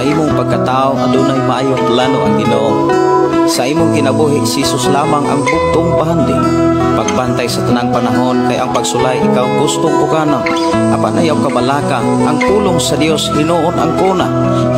Imong pagkatao adunay maayong plano ang Ginoo. Sa imong kinabuhi, si Jesus lamang ang bugtong bahandi. Pagbantay sa tanang panahon kay ang pagsulay ikaw gustong uganon. Apan ayaw kabalaka, ang pulong sa Dios hinuon ang kuna.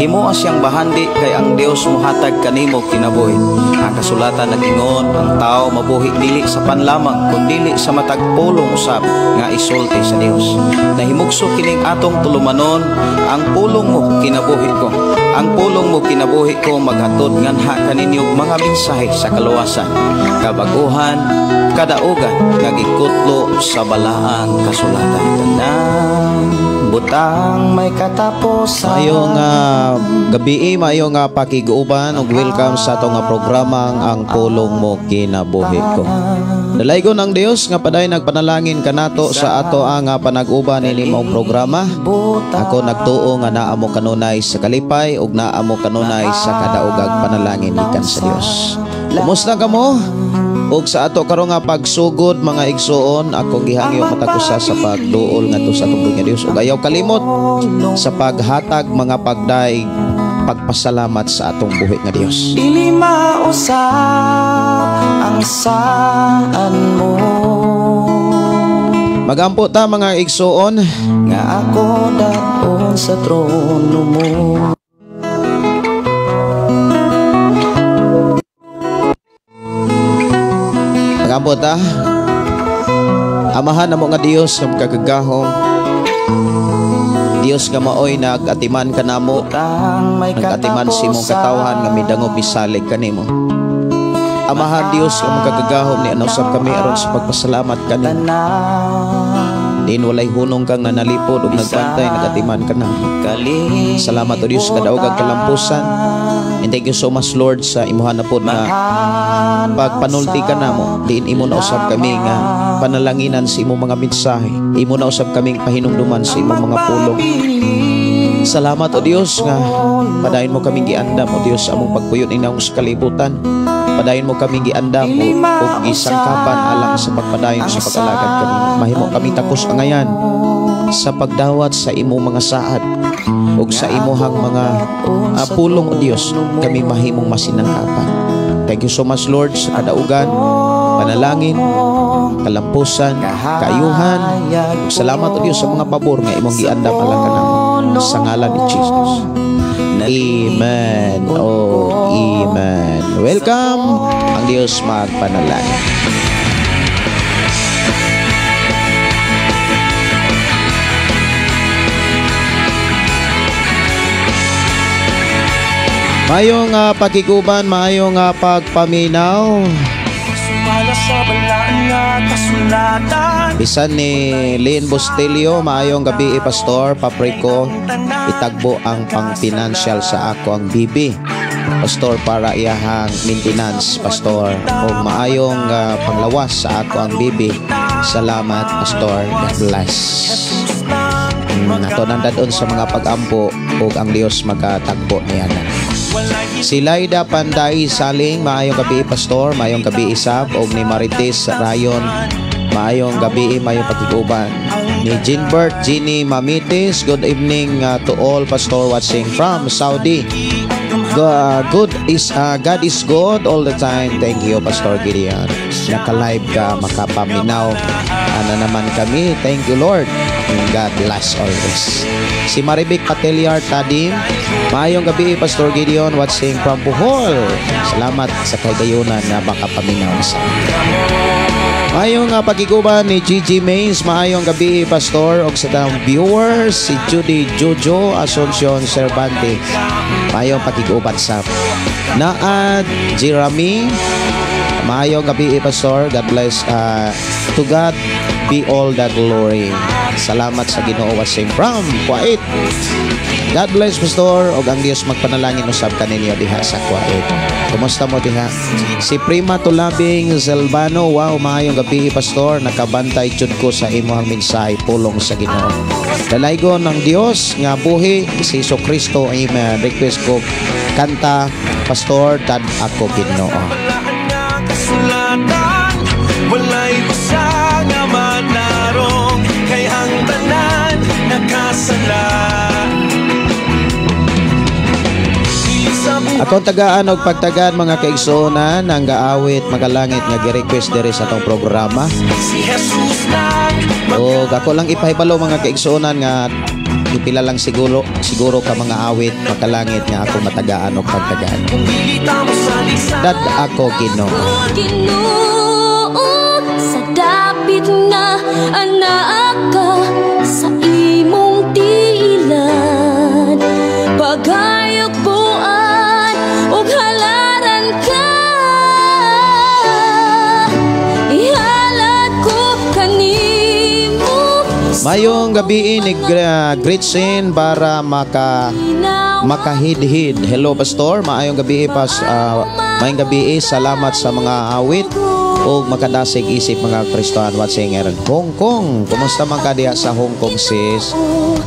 Himoa siyang bahandi kay ang Dios mohatag kanimo kinabuhi. Ang kasulatan nag-ingon, ang tao mabuhi dili sa panlamang kundili sa matag pulong usab nga isulti sa Dios. Nahimugso kining atong tulumanon, ang pulong mo kinabuhi ko. Ang pulong mo kinabuhi ko maghatod nganha kaninyo mga mensahe sa kaluwasan, kabaguhan, kadaugan nga gikutlo sa balaang kasulatan. Tanang butang may katapusan. Maayong gabi, maayong pakiguban ug welcome sa atong programang Ang Pulong Mo Kinabuhi Ko. Dalaygon ang Dios nga paday nagpanalangin kanato sa ato ang panag-uban ini maong programa. Ako nagtuo nga naa mo kanunay sa kalipay ug naa mo kanunay sa kadaogag panalangin gikan sa Dios. Kumusta kamo? Ug sa ato karon nga pagsugod, mga igsuon, akong gihangyo matag usa sa pagduol ngadto sa atong nga Dios ug ayaw kalimot sa paghatag mga pagdaig pagpasalamat sa atong buhi nga Dios. Dili mausap ang saan mo. Magampo ta, mga igsuon. Nga ako dadon sa trono mo. Magampo ta. Amahan namo nga Dios nga makagagahom, Dios nga maoy nag-atiman kanamo, Butang may nag-atiman sa imong katawhan nga midangop misalig kanimo. Amahan Dios nga makagagahom, ni usab kami aron sa pagpasalamat kanimo. Tanan Diin walay hunong kang nanalipod ug nagbantay nag-atiman kanamo. Salamat o Dios kadaogag kalampusan. And thank you so much, Lord, sa imuha na pod na pagpanulti ka namo. Diin imo na usab kami nga panalanginan sa imong mga mensahe. Imo na usab kaming pahinumduman sa imong mga pulong. Salamat o Dios nga padayon mo kaming giandam o Dios sa among pagpuyon inawong sa kalibutan. Padayon mo kaming giandam o gisangkapan alang sa pagpadayon sa pag-alagad kanimo. Mahimo kami takos angayan sa pagdawat sa imong mga saad ug sa imuhang mga pulong o Dios, kami mahimong masinangkapan. Thank you so much, Lord, sa kadaugan, panalangin, kalampusan, kaayuhan. Ug salamat o Dios sa mga pabor nga imong giandam alang kanamo. Sa ngalan ni Jesus. Amen. Oh, amen. Welcome. Ang Dios magpanalangin. Maayong pakiguban, maayong pagpaminaw. Sumala sa balaan nga kasulatan. Bisan ni Lynn Bustillo, maayong gabi, Pastor. Papriko, itagbo ang pang-financial sa ako ang bibi, Pastor, para iyahang maintenance, Pastor. O maayong panglawas sa ako ang bibi. Salamat, Pastor. God bless. Ato nang dadon sa mga pag-ampo ug ang Dios magatagbo niya na. Si Laida Panday Saling, maayong gabi, Pastor, maayong gabi isab, og ni Marites Rayon, maayong gabi, maayong pagkiguban. Ni Jinbert Ginny Mamitis, good evening to all, Pastor, watching from Saudi. Good is God is good all the time. Thank you, Pastor Gideon. Naka-live ka, makapaminaw. Ana naman kami. Thank you, Lord. And God bless always. Si Marivic Pateliar Tadim, maayong gabi, Pastor Gideon, watching from Bohol. Salamat sa kahigayunan na makapaminaw sa. Maayong pagiguban ni Gigi Mays, maayong gabi, Pastor, og sa tanang viewers, si Judy Jojo Asuncion Cervantes. Maayong pagiguban sa Naad Jeremy. Maayong gabi, Pastor. God bless. To God be all the glory. Salamat sa Ginoo, watching from Kuwait. God bless, Pastor, og ang Dios magpanalangin usab kaninyo diha sa Kuwait. Kumusta mo diha? Si Prima Tulabing Zelvano, wow, maayong gabi, Pastor, nakabantay jud ko sa imong mensahe pulong sa Ginoo. Dalaygon ng Dios nga buhi si Jesucristo. Amen. Request ko kanta, Pastor, Tad Ako Ginoo. Kasulatan, walay usa nga manarong kay ang tanan nakasala. Akong tagaan og pagtagaan, mga kaigsuonan, ang gaawit magalangit nga gi-request diri sa atong programa. Si Jesus lang. O ako lang ipahibalo, mga kaigsuonan, nga pipila lang siguro siguro ka mga awit makalangit nga ako matagaan og pagtagaan. Kung dili ta mo salig sa Dad ako, Ginoo. Ginoo, sa dapit nga anaa ka sa imong tiilan, pagayok buan ug halaran ka. Ihalad ko kanimo. Mayong gabi ni Gretchen para makahidhid. Hello, Pastor, maayong gabi pas maayong gabi, salamat sa mga awit o makadasig isip mga Kristohan watching in Hong Kong. Kumusta man ka diha sa Hong Kong, sis?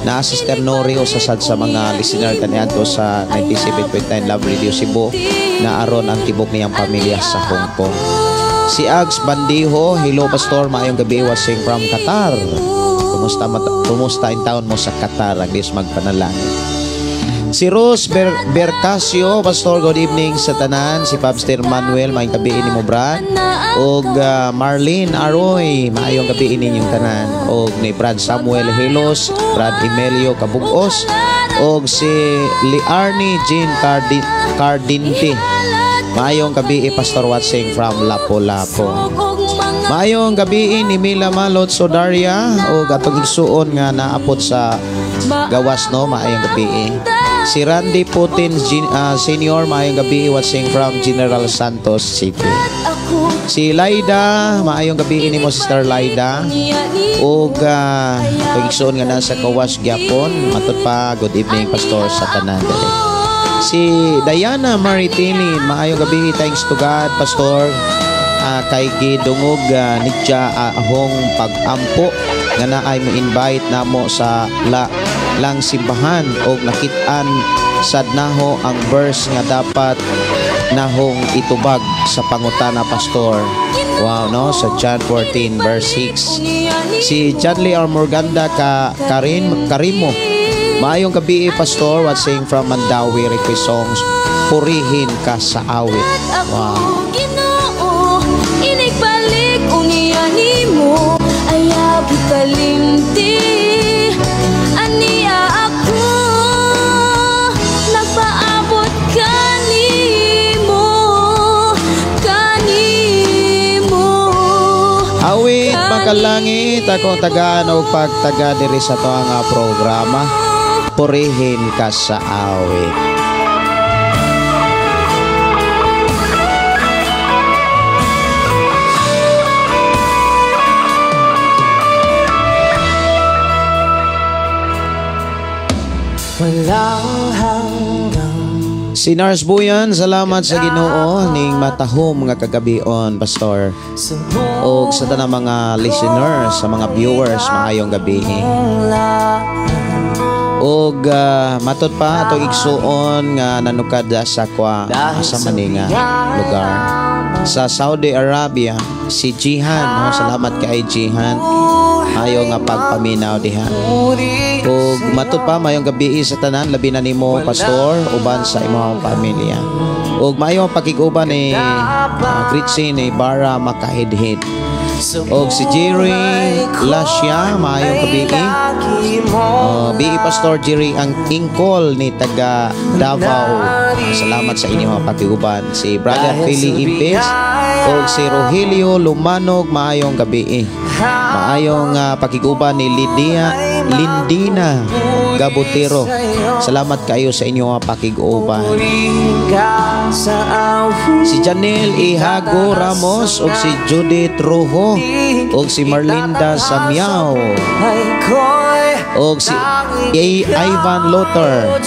Na Sister Nori o sa sad sa mga listener kaniadto sa 97.9 Love Radio Cebu na aron ang tibok niyang pamilya sa Hong Kong. Si Ags Bandiho, hello Pastor, maayong gabi, watching from Qatar. Kumusta kumusta in taon mo sa Qatar? Ang Diyos magpanalangin. Si Rose Bercasio, Pastor, good evening sa tanan. Si Pabster Manuel, maayong gabi ni mo, Brad. Og Marlene Aroy, maayong gabi ninyong tanan. Og ni Brad Samuel Hilos, Brad Emilio Kabugos, og si Liarni Jean Cardinte. Maayong gabi, Pastor, watching from Lapu-Lapu. Maayong gabi ni Mila Malot Sodaria o atong igsuon nga naapot sa gawas, no, maayong gabi. Si Randy Putin Senior, maayong gabi, watching from General Santos City. Si Laida, maayong gabi nimo, Sister Laida. Ug atong igsuon nga nasa kawas gyapon, matud pa, good evening Pastor sa tanan diri. Si Diana Maritini, maayong gabi, thanks to God, Pastor. Kay gidungog nidya ahong pag-ampo nga naay mo invite namo sa la lang simbahan og nakit-an sad naho ang verse nga dapat nahong itubag sa pangutana, Pastor. Wow, no, sa John 14 verse 6. Si John Lee Armorganda ka Karin Karimo. Maayong gabi, Pastor, watching from Mandaue, request songs Purihin Ka sa Awit. Ako, Wow. Ginoo, inigbalik unya nimo ayaw ikalimti. Ania ako nagpaabot kanimo, kanimo. Awit makalangit ako tagaan og pagtaga diri sa to nga programa. Purihin Ka sa Awit. Walang hanggang Si Nars Buyan, salamat sa Ginoo ning matahom nga kagabion, Pastor. Sa Og sa tanang mga listeners, sa mga viewers, maayong gabi. Og matud pa atong igsuon nga nanukad sa kwa sa maninga lugar sa Saudi Arabia, si Jihan, no? Salamat kay Jihan. Ayo nga pagpaminaw diha. Ug matud pa, mayong gabi sa tanan, labi na nimo, Pastor, uban sa imong pamilya. Ug maayo ang pakig-uban ni Gritzy ni Bara Makahidhid. Og si Jerry Lasya, maayong gabi. Oh, BE Pastor Jerry ang ingkol ni taga Davao. Salamat sa inyong pakiguban. Si Brother Philly Impes og si Rogelio Lumanog, maayong gabi. Maayong pakiguban ni Lydia Lindina Gabutero. Salamat kayo sa inyong pakiguban. Si Janelle Ihago Ramos og si Judith Rojo og si Marlinda Samiao og si A. Ivan Lothar.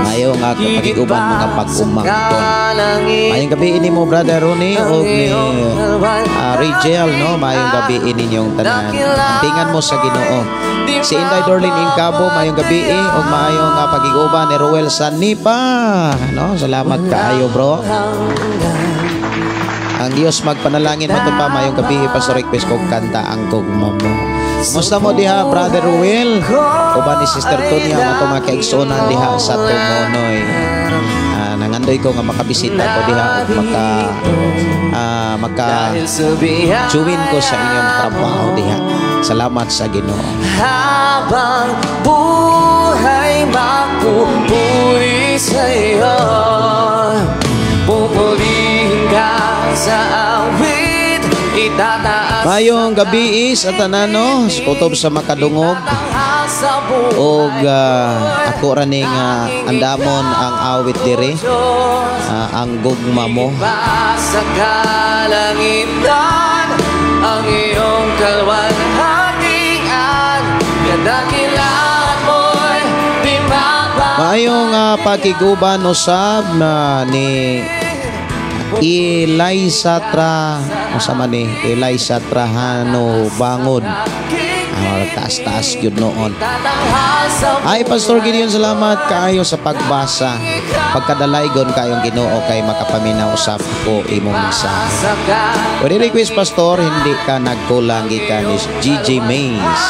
Mayo nga pakiguban, mga pag-umangkon. Mayong gabi ini mo, Brother Ronnie, og ni Rigel, no, mayong gabi ninyong tanan. Tingnan mo sa Ginoo. Si Inday Dorlin Ingkabo, mayong gabi og maayong pakiguban ni Ruel Sanipa, no? Salamat kaayo, bro. Ang Dios magpanalangin. Matud pa, mayong gabi, Pastor, request kog kanta Ang Gugma Mo. Kumusta mo diha, Brother Ruel? Uban ni Sister Tonya ang atong mga kaigsuonan diha sa Tumonoy. Nangandoy ko nga makabisita ko diha ug maka Dahil sa biyaya join ko sa inyong trabaho diha. Salamat sa Ginoo. Habang buhay mapupuri sa'yo, pupurihin ka sa awit, itataas Mayong gabi is at tanano, kutob sa makadungog Tatanghal sa buhay og ako ra ning andamon ang awit diri, ang gugma mo. Pa sa kalangitan ang iyong kalwalhatian, kadakilaan mo'y di mapa Maayong pakiguban usab ni Eliza Tra, unsa man ni Eliza Trahano Bangod. Taas-taas gyud noon. Tatanghal sa Ay, Pastor Gideon, salamat kaayo sa pagbasa. Pagkadalaygon kayong Ginoo kay makapaminaw usab ko imong mensahe. sa Pwede request, Pastor, hindi ka nagkulang gikan ni GG Mays.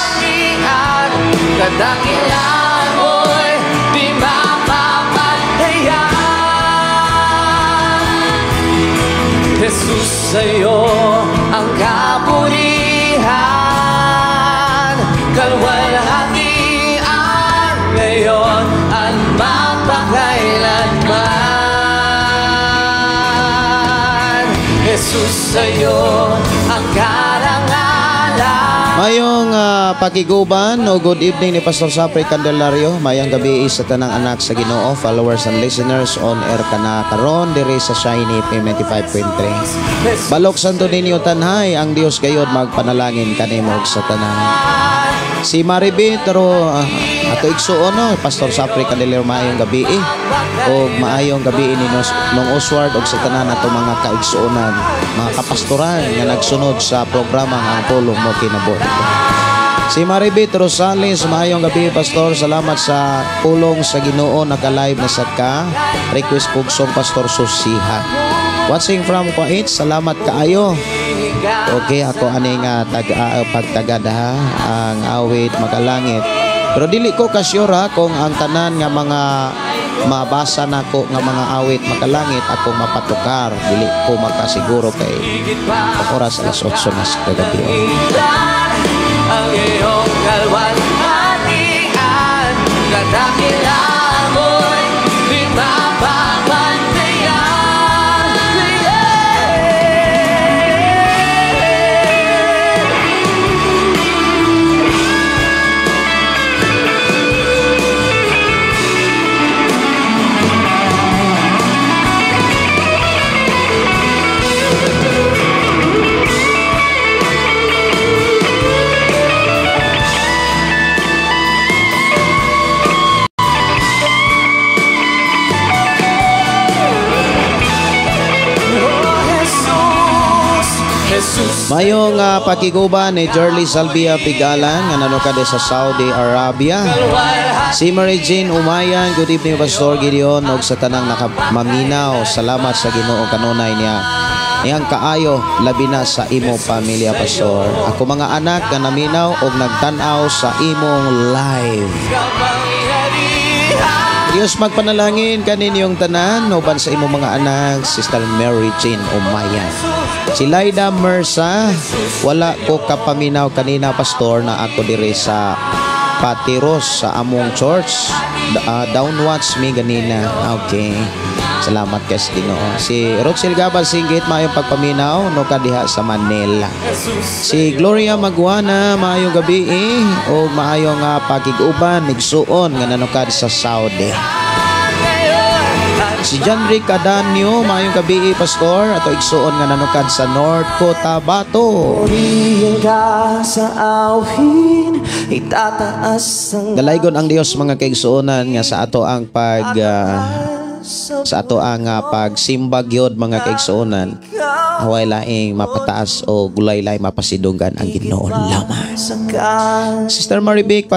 kalangitan, kadakilaan mo'y di mapapantayan. Jesus, sa'yo ang kapurihan, kalwalhatian ngayon at magpakailanman. Jesus, sa'yo ang karangalan. Mayong pakiguban o good evening ni Pastor Sapre Candelario. Mayong gabi sa tanang anak sa Ginoo, followers and listeners on air kana karon diri sa Shiny FM 95.3. Balok Santo Niño Tanhay, ang Dios gayod magpanalangin kanimo ug sa tanan. Si Maribit pero ato igsuon no, Pastor Sapre Candelario, maayong gabi eh. Og maayong gabi ni Nong Oswald og sa tanan ato mga kaigsuonan, mga kapastoran nga nagsunod sa programa nga Ang Pulong Mo Kinabuhi. Si Maribit Rosales, maayong gabi Pastor, salamat sa pulong sa Ginoo, naka-live na sad ka. Request pugsong Pastor Susiha. Watching from Kuwait, salamat kaayo. Okay, ako ani nga pagtagad ha, ang awit makalangit. Pero dili ko kasyura ha, kung ang tanan nga mga mabasa nako nga mga awit makalangit akong mapatukar. Dili ko makasiguro kay ang oras alas 8 na sa kagabi. Ang iyong kalwalhatian, kadakilaan mo'y di mapapantayan. Mayong pakiguban ni Jerly Salvia Pigalan nga nanukad sa Saudi Arabia. Si Mary Jane Umayan, good evening Pastor Gideon og sa tanang nakamaminaw. Salamat sa Ginoo kanunay niya. Niyang kaayo labi na sa imo pamilya Pastor. Ako mga anak nga naminaw og nagtan-aw sa imong live. Diyos magpanalangin kaninyong tanan uban sa imong mga anak, Sister Mary Jane Umayan. Si Laida Mersa, wala ko kapaminaw kanina Pastor na ako diri sa Patiros sa among church. Downwatch mi ganina. Okay. Salamat kay sa Ginoo. Si Roxel Gabal Singgit, maayong pagpaminaw no kadiha sa Manila. Si Gloria Maguana, maayong gabi og maayong pakig-uban nigsuon nga nanukad sa Saudi. Si John Rick Adanio, maayong gabi Pastor, ato igsuon nga nanukad sa North Cotabato. Purihin ka sa awin, itataas ang Dalaygon ang Dios mga kaigsuonan nga sa ato ang pag sa ato ang pagsimba gyud mga kaigsuonan, away laing mapataas o gulay laing mapasidunggan ang Ginoo lamang. Sister Marivic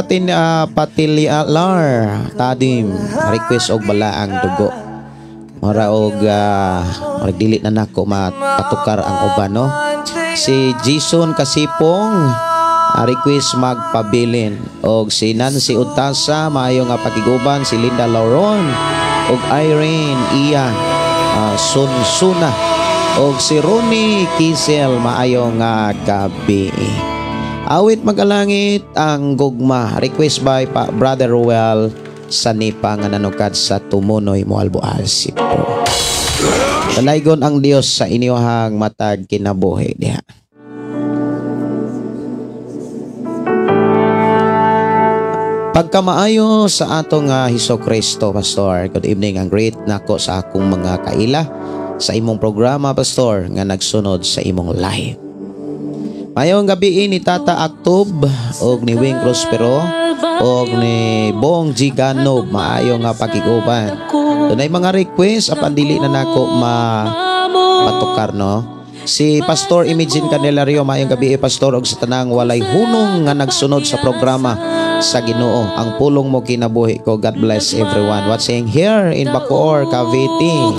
Patilialar Tadim, request og balaang dugo. Mara og marag dili na nako mapatukar ang uban no. Si Jason Kasipong, request magpabilin. Og si Nancy Utasa, maayo nga pakiguban. Si Linda Lauron Og Irene Iya Sunsuna og si Ronnie Kisel, maayong gabi. Awit "Magalangit ang Gugma", request by pa Brother Ruel Sanipa nga nanukad sa Tumunoy, Moalboal, Cebu. Dalaygon ang Dios sa inyong matag kinabuhi diha. Pagkamaayo sa atong Hesus Kristo, Pastor. Good evening. Ang great nako sa akong mga kaila sa imong programa, Pastor, nga nagsunod sa imong live. Mayong gabi ni Tata Aktob og ni Wing Prospero og ni Bong Gigano, maayo nga pakiguban. Dunay mga request apan dili na nako mapatukar, no. Si Pastor Imagine Candelario, maayong gabi, Pastor, og sa tanang walay hunong nga nagsunod sa programa sa Ginoo. Ang pulong mo kinabuhi ko. God bless everyone. Watching here in Bacoor, Cavite.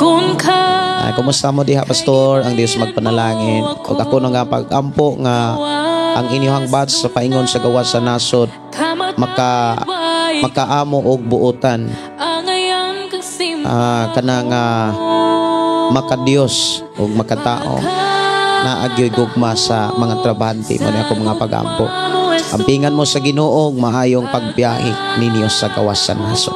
Ay, kumusta mo diha, Pastor? Ang Dios magpanalangin. Ug ako na nga pag-ampo nga ang inyong batch sa paingon sa gawas sa nasod makaamo og buotan. Kana nga makadiyos ug makatao, naagyoy gugma sa mga trabahante mo ni ako mga pag-ampo. Ampingan mo sa Ginoo ug maayong pagbiyahe ninyo sa gawas sa nasod.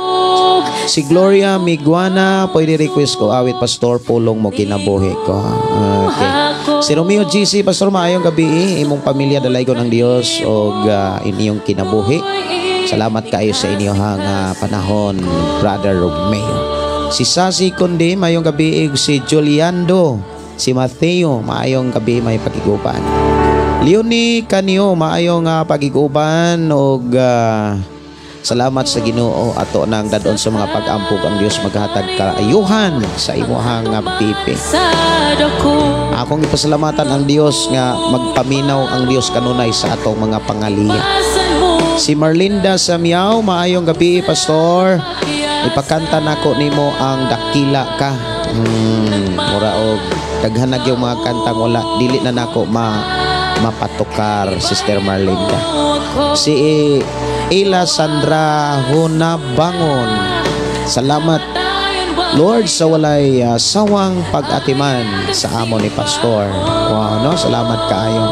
Si Gloria Miguana, pwede request ko awit, Pastor, "Pulong Mo Kinabuhi Ko." Okay. Si Romeo GC, Pastor, maayong gabi, imong pamilya, dalaygon ang Dios og inyong kinabuhi. Salamat kayo sa inyong panahon, Brother Romeo. Si Sasi Kundi, maayong gabi, si Juliando, si Mateo, maayong gabi, may pagiguban. Leonie Canio, maayong pagiguban og salamat sa Ginoo ato nang dadon sa mga pag-ampog, ang Dios maghatag kaayuhan sa imuhang pipi. Akong ipasalamatan ang Dios nga magpaminaw ang Dios kanunay sa atong mga pangaliya. Si Marlinda Samiao, maayong gabi, Pastor. Ipakanta nako nimo ang "Dakila Ka." Mura og daghan na gyud mga kantang wala dili na nako mapatukar, Sister Marlinda. Si Ila Sandra Hunabangon. Salamat, Lord, sa walay sawang pag-atiman sa amo ni Pastor. Wow, no? Salamat kaayo.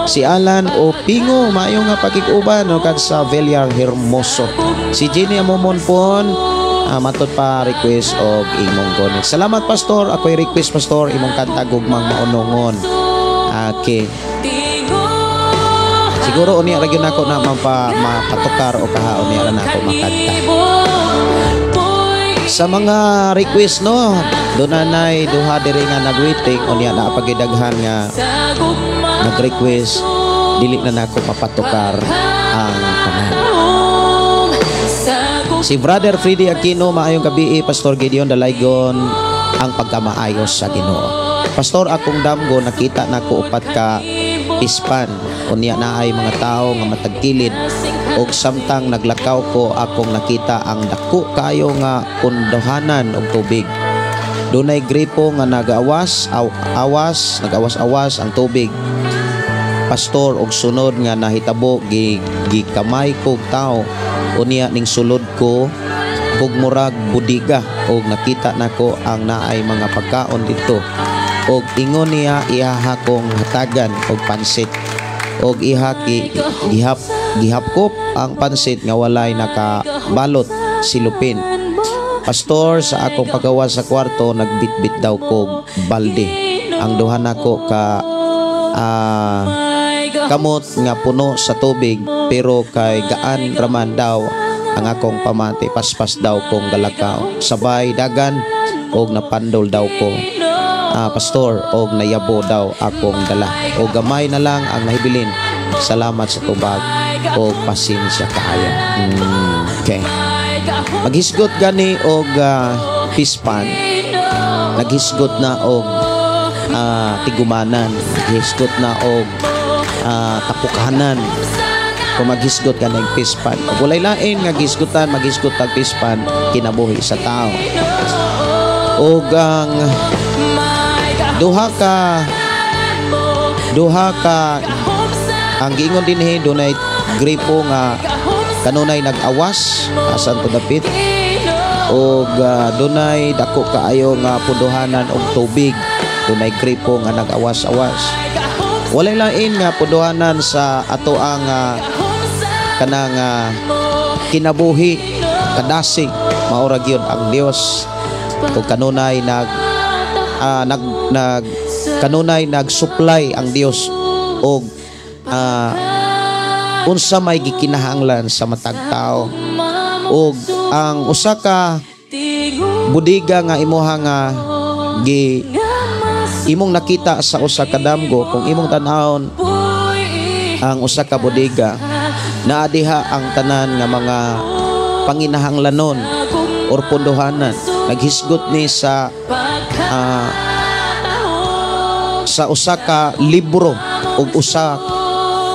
Si Alan Opingo, maayo nga pakig-uban no kad sa Villar Hermoso. Si Jenny Amomonpon, matod pa request og imong gonit. Salamat, Pastor, ako'y request, Pastor, imong kanta "Gugmang Maunongon." Okay. Siguro unya ra gyud nako na mapatukar o kaha unya ra nako makanta. Sa mga request, no, dunanay duha diri nga nagwaiting, unya na pagidaghan nga nag-request, dili na nako mapatukar ang tanan. Si Brother Freddy Aquino, maayong gabi, Pastor Gideon, dalaygon ang pagkamaayos sa Ginoo. Pastor, akong damgo nakita nako upat ka pispan. Unya na ay mga tao nga matagkilid og samtang naglakaw ko akong nakita ang dako kayo nga kundohanan og tubig. Dunay gripo nga nagawas awas, nagawas-awas ang tubig. Pastor, og sunod nga nahitabo gikamay kog tao, unya ning sulod ko kog murag budiga og nakita nako ang naay mga pagkaon didto. Og ingon niya ihaha kong hatagan og pansit og iha gihapkop ang pansit nga walay nakabalot silupin. Pastor, sa akong pagawas sa kwarto nagbitbit daw kog balde. Ang duha nako ka kamot nga puno sa tubig, pero kay gaan raman daw ang akong pamati, paspas daw kong galakaw. Sabay dagan og napandol daw ko. Pastor, og nayabo daw akong dala. O gamay na lang ang nahibilin. Salamat sa tubag og pasensya kaayo. Okay. Maghisgot gani og pispan. Naghisgot na og tigumanan. Naghisgot na og tapukanan. Kung maghisgot ka ng pispan. Ug walay lain nga gisgutan, maghisgot tag pispan, kinabuhi sa tao. Og ang duha ka ang giingon dinhi, dunay gripo nga kanunay nag-awas asan to dapit Og dunay dako kaayo nga punduhanan og tubig, dunay gripo nga nag-awas-awas. Walay lain nga punduhanan sa ato ang kanang kinabuhi, kadasig, maura gyud ang Dios. Ug kanunay nag nag nag kanunay nag-supply ang Dios og unsa may gikinahanglan sa matag tao. Og ang usa ka budiga nga imuha nga gi imong nakita sa usa ka damgo, kung imong tan-awon ang usa ka bodega, naa diha ang tanan nga mga panginahanglanon or punduhanan. Naghisgot ni sa usa ka libro ug usa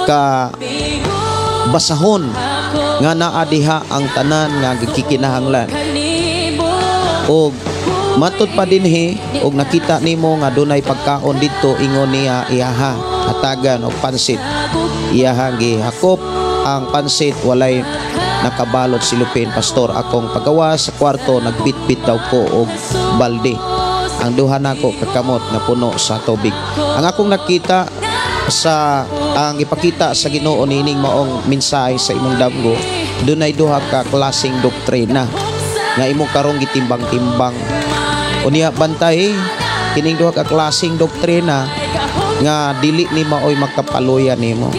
ka basahon nga naa diha ang tanan nga gikinahanglan. Og matud pa dinhi og nakita nimo nga dunay pagkaon didto, ingon niya iyaha hatagan og pansit. Iyaha gihakop ang pansit, walay nakabalot silupin. "Pastor, akong pagawas sa kwarto, nagbitbit daw ko og balde. Ang duha nako kakamot nga puno sa tubig." Ang akong nakita sa ang ipakita sa Ginoo niining maong mensahe sa imong damgo, dunay duha ka klaseng doktrina nga imong karong gitimbang-timbang. Unya bantay kining duha ka klaseng doktrina nga dili ni maoy makapaluya nimo.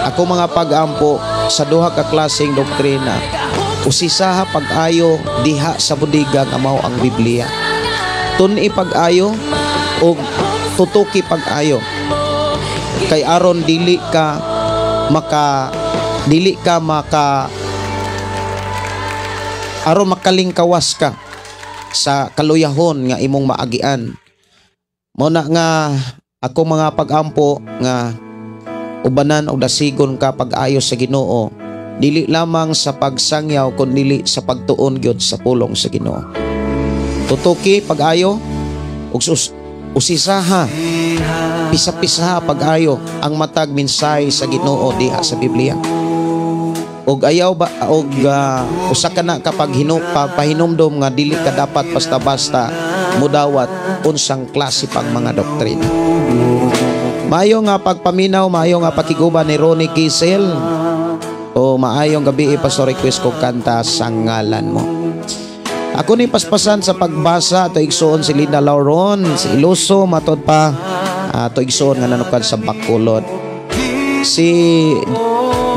Ako mga pag-ampo, sa duha ka klaseng doktrina, usisaha pag-ayo diha sa budiga nga mao ang Biblia. Tun-i pag-ayo og tutuki pag-ayo kay aron dili ka maka aron makalingkawas ka sa kaluyahon nga imong maagian. Mao na nga ako mga pag-ampo nga ubanan og dasigon ka pag-ayo sa Ginoo, dili lamang sa pagsangyaw kun dili sa pagtuon gyud sa pulong sa Ginoo. Tutuki pag-ayo ug usisaha, pisa-pisa pag-ayo ang matag mensahe sa Ginoo diha sa Biblia. Og ayaw ba og usa ka na kapag pahinumdom nga dili ka dapat basta-basta mudawat unsang klase pang mga doktrina. Maayo nga pagpaminaw, maayo nga pakiguban ni Ronnie Kisel. O maayong gabi, Pastor, request ko kanta "Sa Ngalan Mo". Ako ni paspasan sa pagbasa to igsoon si Linda Lauron, si Iluso, matod pa to igsoon nga nanukad sa Bacolod. Si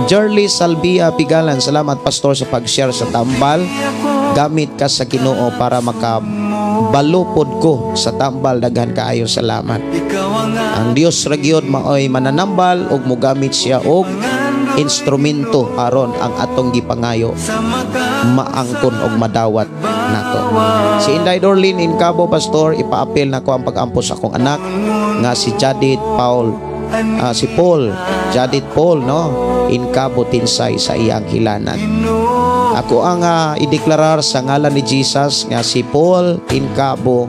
Jerly Salvia Pigalan, "Salamat, Pastor, sa pag-share sa tambal. Gamit ka sa Ginoo para makabalupod ko sa tambal. Daghan kaayo salamat." Ang Dios ra gyud maoy mananambal ug mogamit siya og instrumento aron ang atong gipangayo maangkon og madawat nato. Si Inday Dorlin Incabo, "Pastor, ipaapil nako ang pag-ampo sa akong anak nga si Jadid Paul, si Paul, Jadid Paul, no, Incabo Tinsay sa iyang hilanat." Ako ang ideklarar sa ngalan ni Jesus nga si Paul Incabo,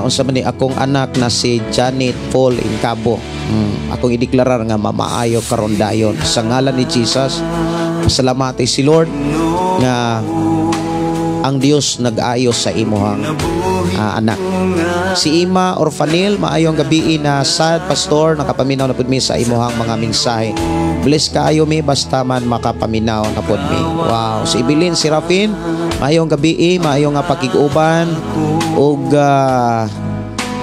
unsa man ni akong anak na si Janet Paul Incabo. Akong ideklarar nga mamaayo karon dayon sa ngalan ni Jesus. Pasalamati si Lord nga ang Dios nag-ayo sa imuhang anak. Si Ima Orfanil, "Maayong gabi na sad, Pastor, nakapaminaw na pud mi sa imuhang mga mensahe. Bless kaayo mi basta man makapaminaw na pud mi." Wow, si Ibilin Serafin, maayong gabi, maayong nga pakig-uban ug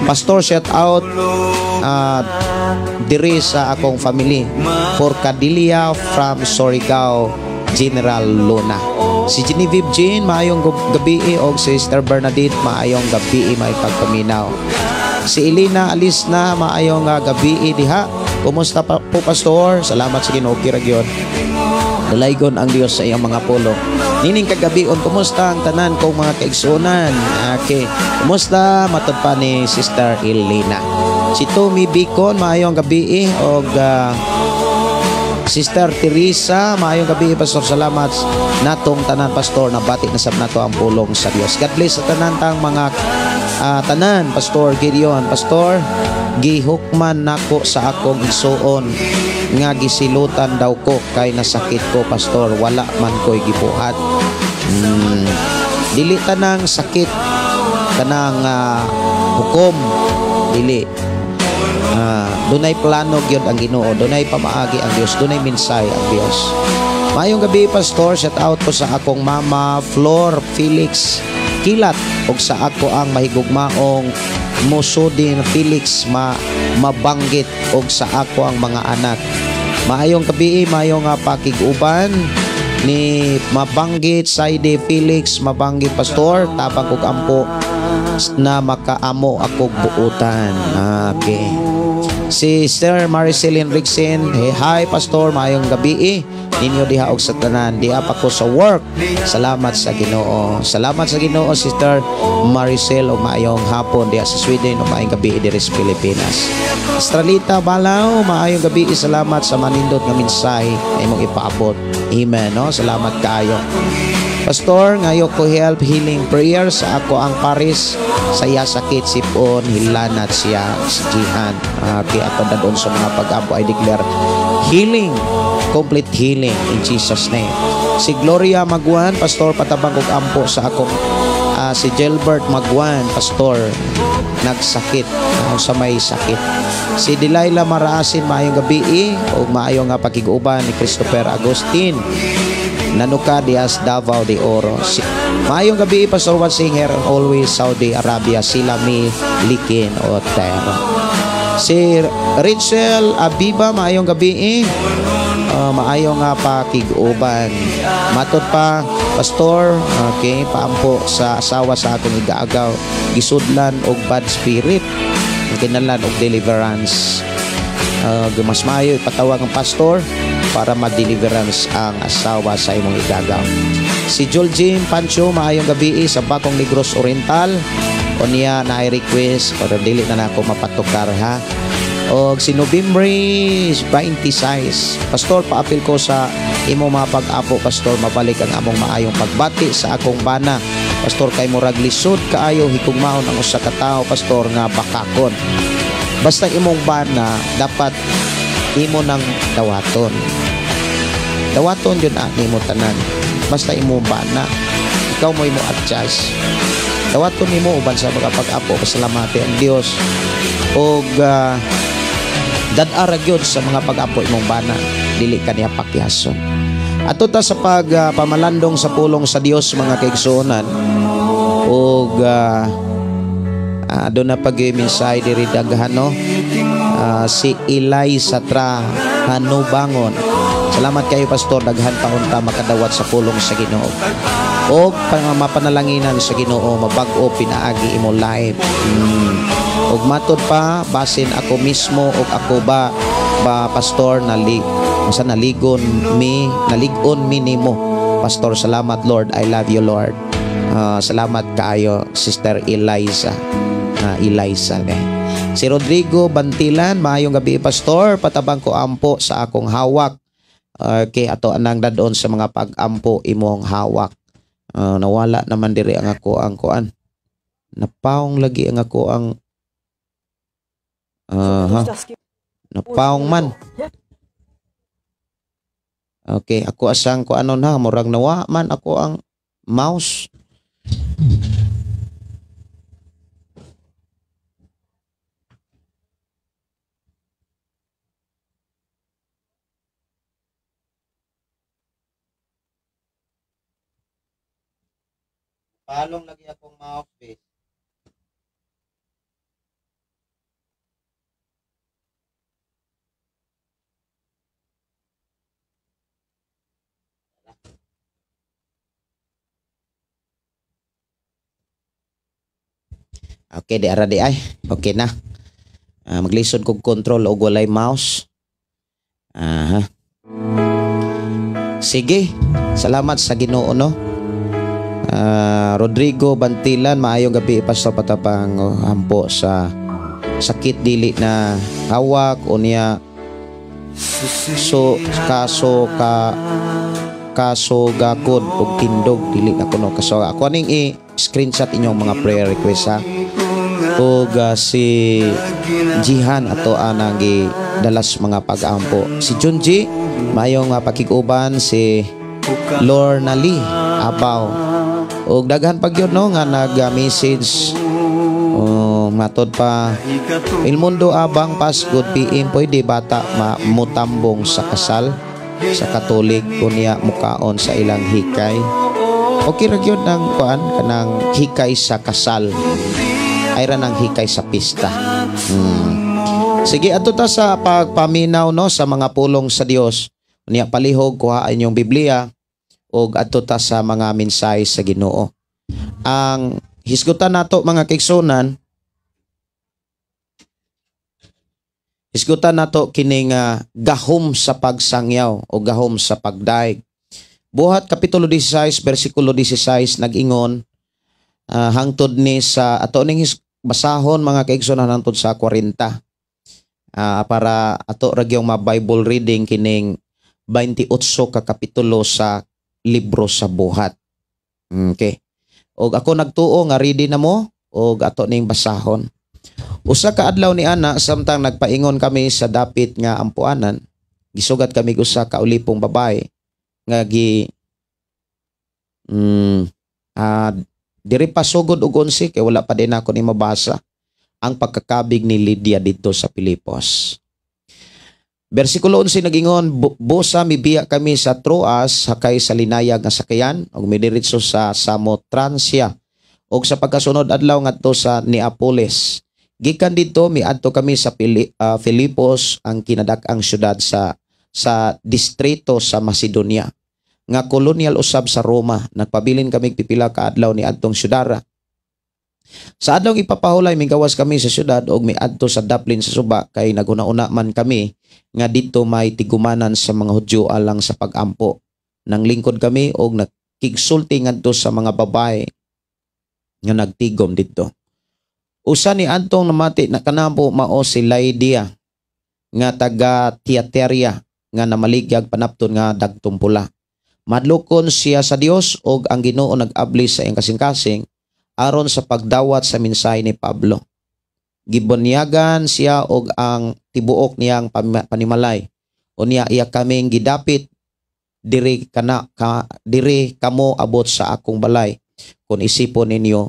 "Pastor, shout out diri sa akong family for Cadilia from Surigao, General Luna." Si Genevieve Jean, maayong gabi, og Sister Bernadette, maayong gabi, may pagpaminaw. Si Elena Alisna, maayong gabi diha. "Kumusta pa po, Pastor? Salamat sa Ginoo ra gyud." Dalaygon ang Dios sa iyang mga pulong. Nining kagabi on, kumusta ang tanan kong mga kaigsuonan? Okay. Kumusta matod pa ni Sister Elena. Si Tommy Bicon, maayong gabi, og Sister Teresa, maayong gabi, Pastor, salamat natong tanan, Pastor, nabati na sab nato ang pulong sa Dios. God bless sa tanan tang mga Tanan, Pastor Gideon, Pastor, gihukman nako sa akong igsuon nga gisilutan daw ko kay nasakit ko, Pastor, wala man ko'y gibuhat. Dili tanang sakit kanang hukom, dili. Dunay plano gyud ang Ginoo, dunay pamaagi ang Dios, dunay minsay ang Dios. Maayong gabi, Pastor, shout out ko sa akong mama Flor Felix Kilat ug sa ako ang mahigugmaong Musudin Felix mabanggit ug sa ako ang mga anak. Maayong gabi, maayong pakig-uban ni mabanggit Saide Felix mabanggit, Pastor, tabang kog ampo na makaamo akog buutan. Okay. Si Sir Maricel Henriksen, hey, hi Pastor, maayong gabi ninyo diha og sa tanan, diha pa ko sa work. Salamat sa Ginoo. Salamat sa Ginoo, Sister Maricel, og maayong hapon diha sa Sweden ug maayong gabi diri sa Pilipinas. Estralita Balaw, maayong gabi, salamat sa manindot nga mensahe na imong ipaabot. Amen, no? Salamat kaayo. Pastor, ngayo ko help healing prayer sa ako ang Paris sa iya sakit sipon hilanat siya si Jihan. Okay, ato dadon sa mga pag-ampo, I declare healing, complete healing in Jesus name. Si Gloria Magwan, Pastor, patabang og ampo sa akong si Gilbert Magwan, Pastor, nagsakit sa may sakit. Si Delilah Maraasin, maayong gabi ug maayong nga pakig-uban ni Christopher Agustin Nanuka Diaz Davao de Oro. Maayong gabi, Pastor watching here always Saudi Arabia, sila mi Likin Otero. Si Rachel Abiba, maayong gabi maayong nga pakig-uban. Matod pa, Pastor, okay, paampo sa asawa sa akong igaagaw, gisudlan og bad spirit, kinalan og deliverance. Mas maayo ipatawag ang pastor para ma-deliverance ang asawa sa imong igagaw. Si Joljim Pancho, maayong gabi sa Bakong Negros Oriental. O niya na request pero dili na nako mapatukar ha. Og si November 26, Pastor, paapil ko sa imo mga pag-apo, Pastor, mabalik ang among maayong pagbati sa akong bana. Pastor, kay murag lisod kaayo hikugmaon ang usa ka tawo, Pastor, nga bakakon. Basta imong bana dapat imo nang dawaton. Dawaton yun nimo tanan. Basta imo bana, ikaw mo imo adjust. Dawaton nimo uban sa mga pag-apo, pasalamati ang Dios. Og dad-ara gyud sa mga pag-apo imong bana, dili ka niya pakihason. Ato ta sa pagpamalandong sa pulong sa Dios mga kaigsuonan. Og doon na pag-mensahe diri daghan, no? Si Eli Satra Hanubangon. Salamat kayo, Pastor, daghan pa unta makadawat sa pulong sa Ginoo. Og mapanalanginan sa Ginoo, mabag-o pinaagi imo life. Og matod pa, basin ako mismo og ako ba Pastor naligon mi, nalig-on mi nimo. Pastor, salamat Lord, I love you Lord. Salamat kaayo Sister Eliza. Eliza ne. Si Rodrigo Bantilan, maayong gabi Pastor, patabang ko ampo sa akong hawak. Okay, ato anang dadon sa mga pag-ampo imong hawak. Nawala naman diri ang ako ang kuan. Napaong lagi ang ako ang napaong man. Okay, ako asang kuanon ha, murag nawa man ako ang mouse. Palong lagi akong mouse base. Okay, di ara di ay. Okay na. Maglisod kog control og walay mouse. Aha. Sige. Salamat sa Ginoo, no. Rodrigo Bantilan, maayong gabi Pastor, patapang hampo sa sakit dili na hawak o niya so kaso ka kaso gakod og tindog dili na kuno kaso ako aning i-screenshot inyong mga prayer request ha. Ug si Jihan ato anang dalas mga pag-ampo. Si Junji, mayong pakig-uban. Si Lorna Lee Abaw. Ug daghan pa gyud, no, nga nag-message. Oh, matod pa Il Mundo Abang Pas, good PM, pwede bata ma mutambong sa kasal sa Katolik unya mukaon sa ilang hikay? Okay ra gyud ang kuan, kanang hikay sa kasal ay ra nang hikay sa pista. Sige, ato ta sa pagpaminaw, no, sa mga pulong sa Dios. Unya palihog kuha inyong Biblia ug adto ta sa mga mensahe sa Ginoo. Ang hisgutan nato, mga kaigsunan, hisgutan nato kining gahom sa pagsangyaw o gahom sa pagdaig. Buhat kapitulo 16 bersikulo 16 nag-ingon hangtod ni sa ato ning basahon, mga kaigsunan, hangtod sa 40 para ato ra gyung ma-Bible reading kining 28 ka kapitulo sa libro sa Buhat. Okay. Og ako nagtuo nga ready na mo og ato ning basahon. Usa ka adlaw ni ana, samtang nagpaingon kami sa dapit nga ampuanan, gisugat kami usa ka ulipong babae nga gi diri pa sugod og 11 kay wala pa din ako ni mabasa ang pagkakabig ni Lydia didto sa Filipos. Bersikulo 11 nagingon, "Busa mibiya kami sa Troas sakay sa linayag nga sakayan ug midiretso sa Samotracia ug sa pagkasunod adlaw ngadto sa Neapolis. Gikan didto miadto kami sa Filipos, ang kinadak-ang syudad sa distrito sa Macedonia nga kolonyal usab sa Roma. Nagpabilin kami pipila ka adlaw ni adtong syudara. Sa adlaw ipapahulay migawas kami sa syudad ug miadto sa daplin sa suba kay naghuna-una man kami nga didto may tigumanan sa mga Hudyo alang sa pagampo. Nanglingkod kami og nakigsulti ngadto sa mga babae nga nagtigom didto. Usa ni adtong namati na kanamo mao si Lydia nga taga Tiateria nga namaligyag panapton nga dagtong pula. Madlokon siya sa Dios ug ang Ginoo nag-abli sa iyang kasing-kasing aron sa pagdawat sa mensahe ni Pablo. Gibunyagan siya og ang tibuok niyang panimalay. Unya iya kaming gidapit, diri kana ka, diri kamo abot sa akong balay kung isipon ninyo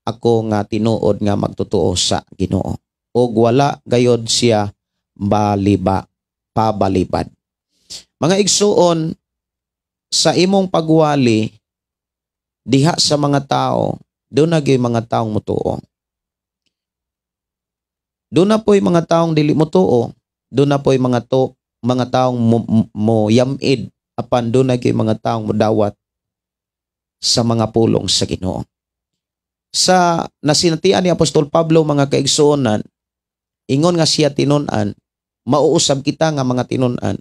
ako nga tinuod nga magtotoo sa Ginoo." Og wala gayod siya baliba pabalibad. Mga igsuon, sa imong pagwali diha sa mga tao, doon na gyud mga taong mutuo. Doon na po'y mga taong dili mutuo, doon na po'y mga taong mo yamid, apan doon na gyud mga taong mudawat sa mga pulong sa Ginoo. Sa nasinatian ni Apostol Pablo, mga kaigsuonan, ingon nga siya tinun-an, mauusab kita nga mga tinun-an.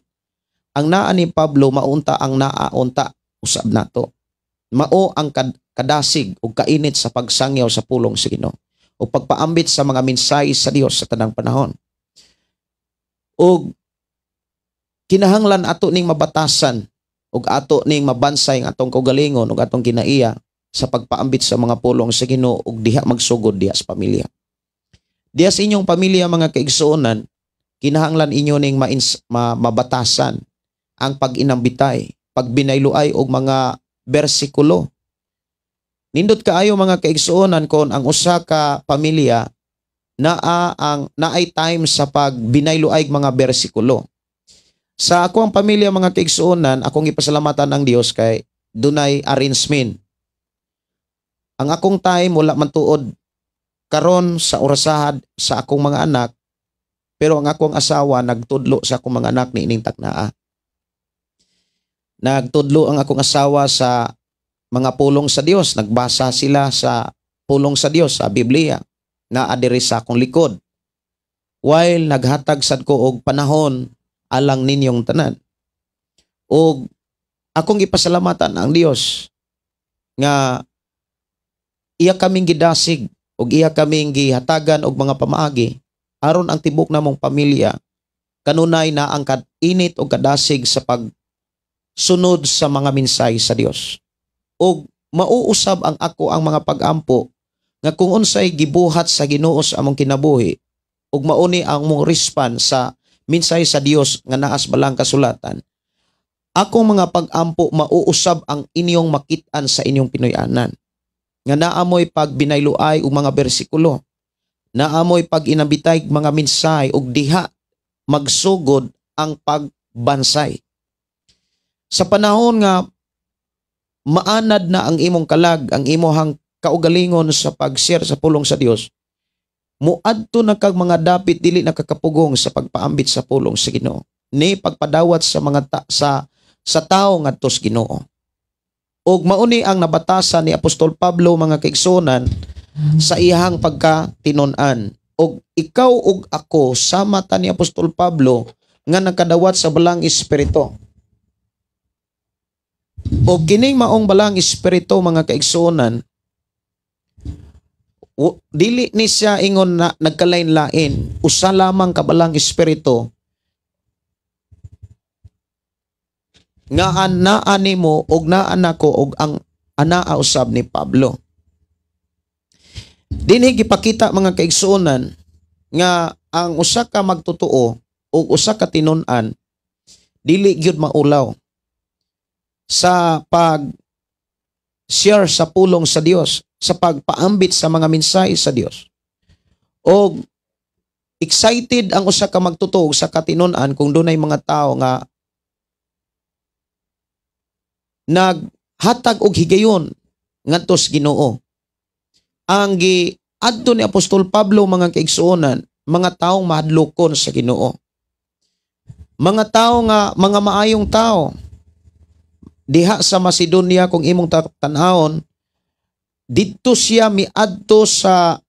Ang naa ni Pablo maunta ang naaunta usab nato. Mao ang kadasig ug kainit sa pagsangyaw sa pulong sa Ginoo o pagpaambit sa mga mensahe sa Dios sa tanang panahon. Ug kinahanglan ato ning mabatasan ug ato ning mabansay ang atong kaugalingon ug atong kinaiya sa pagpaambit sa mga pulong sa Ginoo ug diha magsugod diha sa pamilya. Diha sa inyong pamilya, mga kaigsuonan, kinahanglan inyo ning mabatasan ang pag-inambitay, pagbinayluay og mga bersikulo. Nindot kaayo, mga kaigsuonan, kon ang usa ka pamilya naa ang naay time sa pagbinayluay mga bersikulo. Sa ako ang pamilya, mga kaigsuonan, akong ipasalamatan ang Dios kay dunay arrangement. Ang akong time wala man tuod karon sa orasahad sa akong mga anak, pero ang akong asawa nagtudlo sa akong mga anak niining taknaa. Nagtudlo ang akong asawa sa mga pulong sa Dios, nagbasa sila sa pulong sa Dios sa Biblia naa diri sa akong likod. While naghatag sad ko og panahon alang ninyong tanan. Og akong ipasalamatan ang Dios nga iya kaming gidasig ug iya kaming gihatagan og mga pamaagi aron ang tibok namong pamilya kanunay na ang init og kadasig sa pagsunod sa mga mensahe sa Dios. Og mauusab ang ako ang mga pagampo Nga kung unsay gibuhat sa Ginoo sa among kinabuhi ug mauni ang among response sa mensahe sa Dios nga naas balang kasulatan, akong mga pag-ampo mauusab ang inyong makit-an sa inyong Pinoy-anan. Nga naamoy pag binayluay og mga bersikulo, naamoy pag inabitay mga mensahe ug diha magsugod ang pagbansay. Sa panahon nga maanad na ang imong kalag, ang imohang kaugalingon sa pag-share sa pulong sa Dios, muadto na kag mga dapit dili nakakapugong sa pagpaambit sa pulong sa Ginoo, ni pagpadawat sa mga sa tawo ngadto sa Ginoo. Ug mauni ang nabatasan ni Apostol Pablo, mga kaigsuonan, sa iyang pagkatinun-an. Og ikaw ug ako sama ta ni Apostol Pablo nga nakadawat sa Balang Espiritu. Og kining maong Balang Espiritu, mga kaigsuonan, dili ni siya ingon na nagkalain-lain. Usa lamang ka Balang Espiritu nga naa nimo og naa nako og ang anaa usab ni Pablo. Dinhi gipakita, mga kaigsuonan, nga ang usa ka magtotoo o usa ka tinun-an dili gyud maulaw sa pag share sa pulong sa Dios, sa pagpaambit sa mga mensahe sa Dios. Og excited ang usa ka magtotoo sa katinun-an kung dunay mga tao nga naghatag og higayon ngadto sa Ginoo. Ang giadto ni Apostol Pablo, mga kaigsuonan, mga taong mahadlokon sa Ginoo. Mga tao nga mga maayong tao. Diha sa Macedonia, kung imong tan-awon, didto siya miadto sa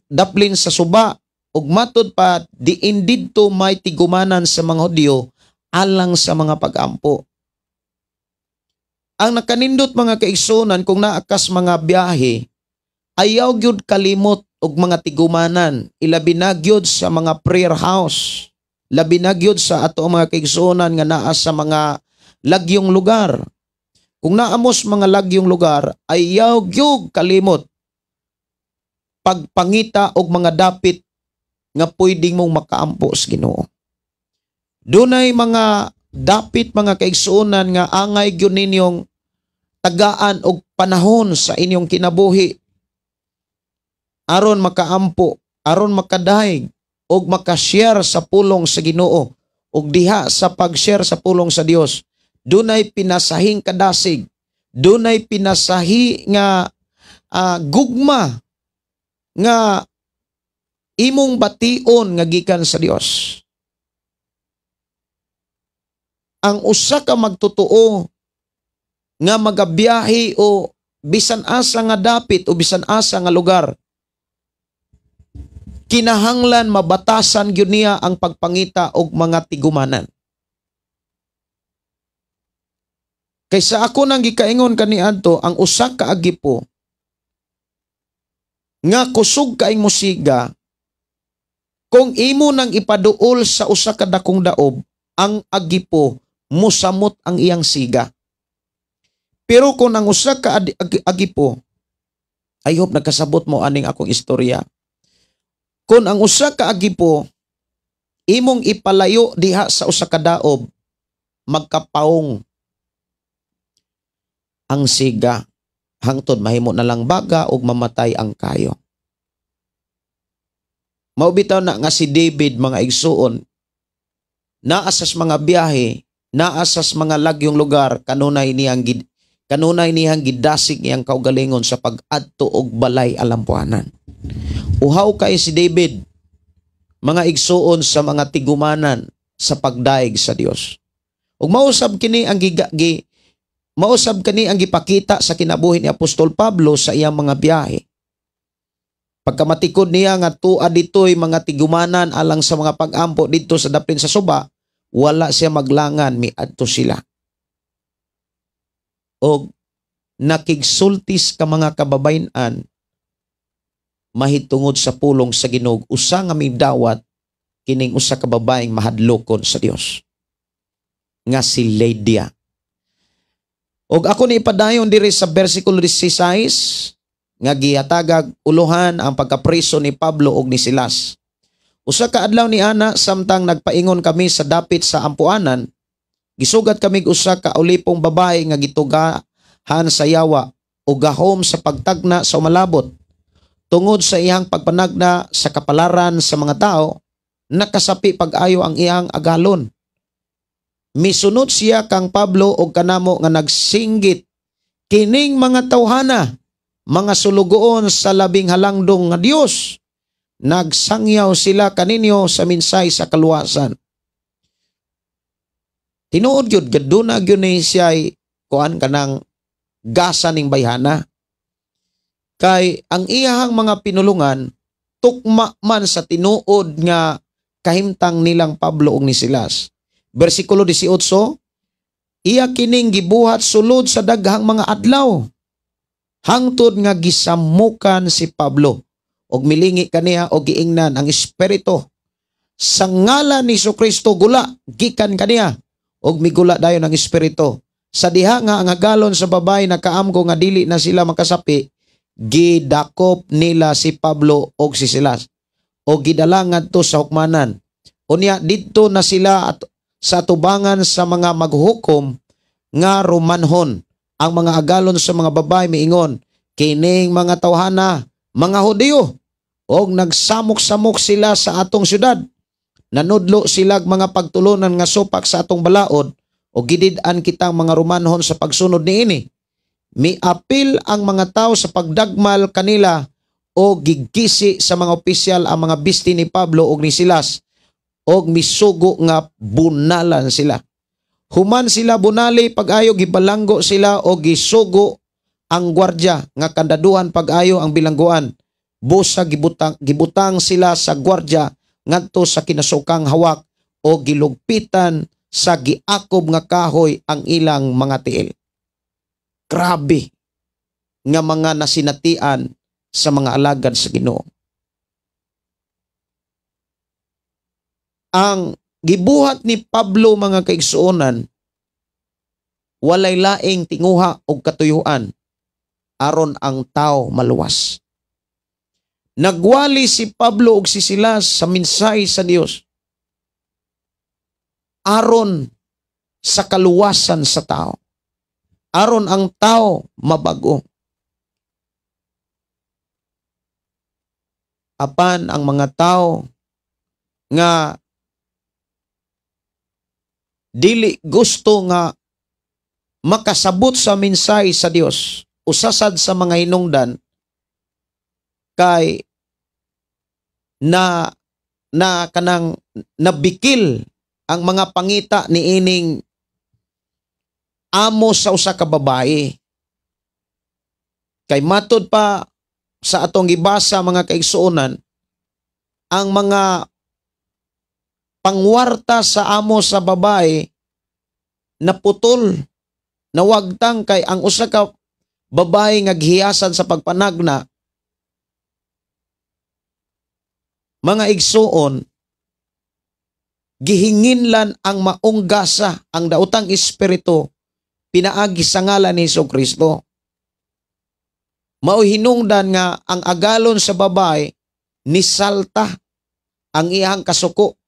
daplin sa suba ug matud pa diin didto may tigumanan sa mga Hudyo alang sa mga pag-ampo. Ang nakanindot, mga kaigsuonan, kung naakas mga biyahe, ayaw gyud kalimot og mga tigumanan, ilabi na gyud sa mga prayer house, labi na gyud sa ato ang mga kaigsuonan nga naa sa mga lagyong lugar. Kung naamos mga lagyong lugar, ayaw gyud kalimot pagpangita og mga dapit nga pwedeng mong makaampo sa Ginoo. Dunay mga dapit, mga kaigsuonan, nga angay gyud ninyong tagaan og panahon sa inyong kinabuhi aron makaampo, aron makadayeg og makashare sa pulong sa Ginoo. Ug diha sa pag-share sa pulong sa Dios, dunay pinasahing kadasig, dunay pinasahi nga gugma nga imong bation nga gikan sa Dios. Ang usa ka magtotoo nga magabiyahe o bisan asa nga dapit o bisan asa nga lugar, kinahanglan mabatasan gyud niya ang pagpangita og mga tigumanan. Kaysa ako nang gikaingon kaniadto, ang usa ka agipo nga kusog kaing musiga, kung imo nang ipaduol sa usa ka dakong daob, ang agipo musamot ang iyang siga. Pero kung ang usa ka agipo, I hope nagkasabot mo aning akong istorya. Kung ang usa ka agipo imong ipalayo diha sa usa ka daob, magkapaong ang siga hangtod mahimo na lang baga ug mamatay ang kayo. Mao bitaw na nga si David, mga igsuon, naa sa mga biyahe, naa sa mga lagyong lugar, kanunay niyang gidasig iyang kaugalingon sa pag-adto og balay alampuanan. Uhaw kay si David, mga igsuon, sa mga tigumanan sa pagdaig sa Dios. Ug mausab kini ang gipakita sa kinabuhi ni Apostol Pablo sa iyang mga biyahe. Pagkamatikod niya nga tua dito'y mga tigumanan alang sa mga pag-ampo didto sa daplin sa suba, wala siya maglangan, miadto sila. Og nakigsultis ka mga kababayan mahitungod sa pulong sa Ginoo, usa nga midawat kining usa ka babaeng mahadlokon sa Dios nga si Lydia. Og ako ni ipadayon diri sa versikulo 16. nga gihatagag uluhan ang pagkapriso ni Pablo ug ni Silas. Usa ka adlaw ni ana, samtang nagpaingon kami sa dapit sa ampuanan, gisugat kami usa ka ulipong babae nga gitugahan sa yawa o gahom sa pagtagna sa umalabot. Tungod sa iyang pagpanagna sa kapalaran sa mga tao, nakasapi pag-ayo ang iyang agalon. Misunod siya kang Pablo og kanamo nga nagsinggit, "Kining mga tawhana, mga sulugoon sa Labing Halangdong nga Dios, nagsangyaw sila kaninyo sa mensahe sa kaluwasan." Tinuod gyud, gaduna gyud ni siya kuan, kanang gasa ning bayhana. Kay ang iyahang mga pinulungan tukma man sa tinuod nga kahimtang nilang Pablo ug ni Silas. Bersikulo 18, iya kining gibuhat sulod sa daghang mga adlaw hangtod nga gisamukan si Pablo og milingi kaniya og giingnan ang espiritu, "Sa ngalan ni Kristo, gula gikan kaniya." Og migula dayon ang espiritu. Sa diha nga ang agalon sa babae nakaamgo nga dili na sila makasapi, gidakop nila si Pablo og si Silas o gidala ngadto sa hukmanan. Unya didto na sila at sa tubangan sa mga maghuhukom nga Romanhon. Ang mga agalon sa mga babae miingon, "Kining mga tawhana, mga Hudiyo, og nagsamok-samok sila sa atong syudad. Nanudlo sila mga pagtulunan nga supak sa atong balaod o gidid-an kitang mga Romanhon sa pagsunod niini." Miapil ang mga tao sa pagdagmal kanila o gigisi sa mga opisyal ang mga bisti ni Pablo og ni Silas og misugo nga bunalan sila. Human sila bunali pag-ayo, gibalanggo sila o gisugo ang gwardya nga kandaduhan pag-ayo ang bilangguan. Busa gibutang sila sa gwardya ngadto sa kinasukang hawak o gilugpitan sa giakob nga kahoy ang ilang mga tiil. Grabe nga mga nasinatian sa mga alagad sa Ginoo. Ang gibuhat ni Pablo, mga kaigsuonan, walay laing tinguha og katuyuan aron ang tao maluwas. Nagwali si Pablo og si Silas sa mensahe sa Dios aron sa kaluwasan sa tao. Aron ang tao mabago. Apan ang mga tao nga dili gusto nga makasabot sa mensahe sa Dios, usasad sa mga hinungdan kay na na kanang nabikil ang mga pangita ni ining amo sa usa ka babae. Kay matud pa sa atong gibasa, mga kaigsuonan, ang mga pangwarta sa amo sa babae naputol, nawagtang, kay ang usa ka babae nga gihiyasan sa pagpanagna, mga igsuon, gihinginlan ang maong gasa, ang daotang espiritu, pinaagi sa ngalan ni Hesus Kristo. Mao hinungdan nga ang agalon sa babae nisalta ang iyang kasuko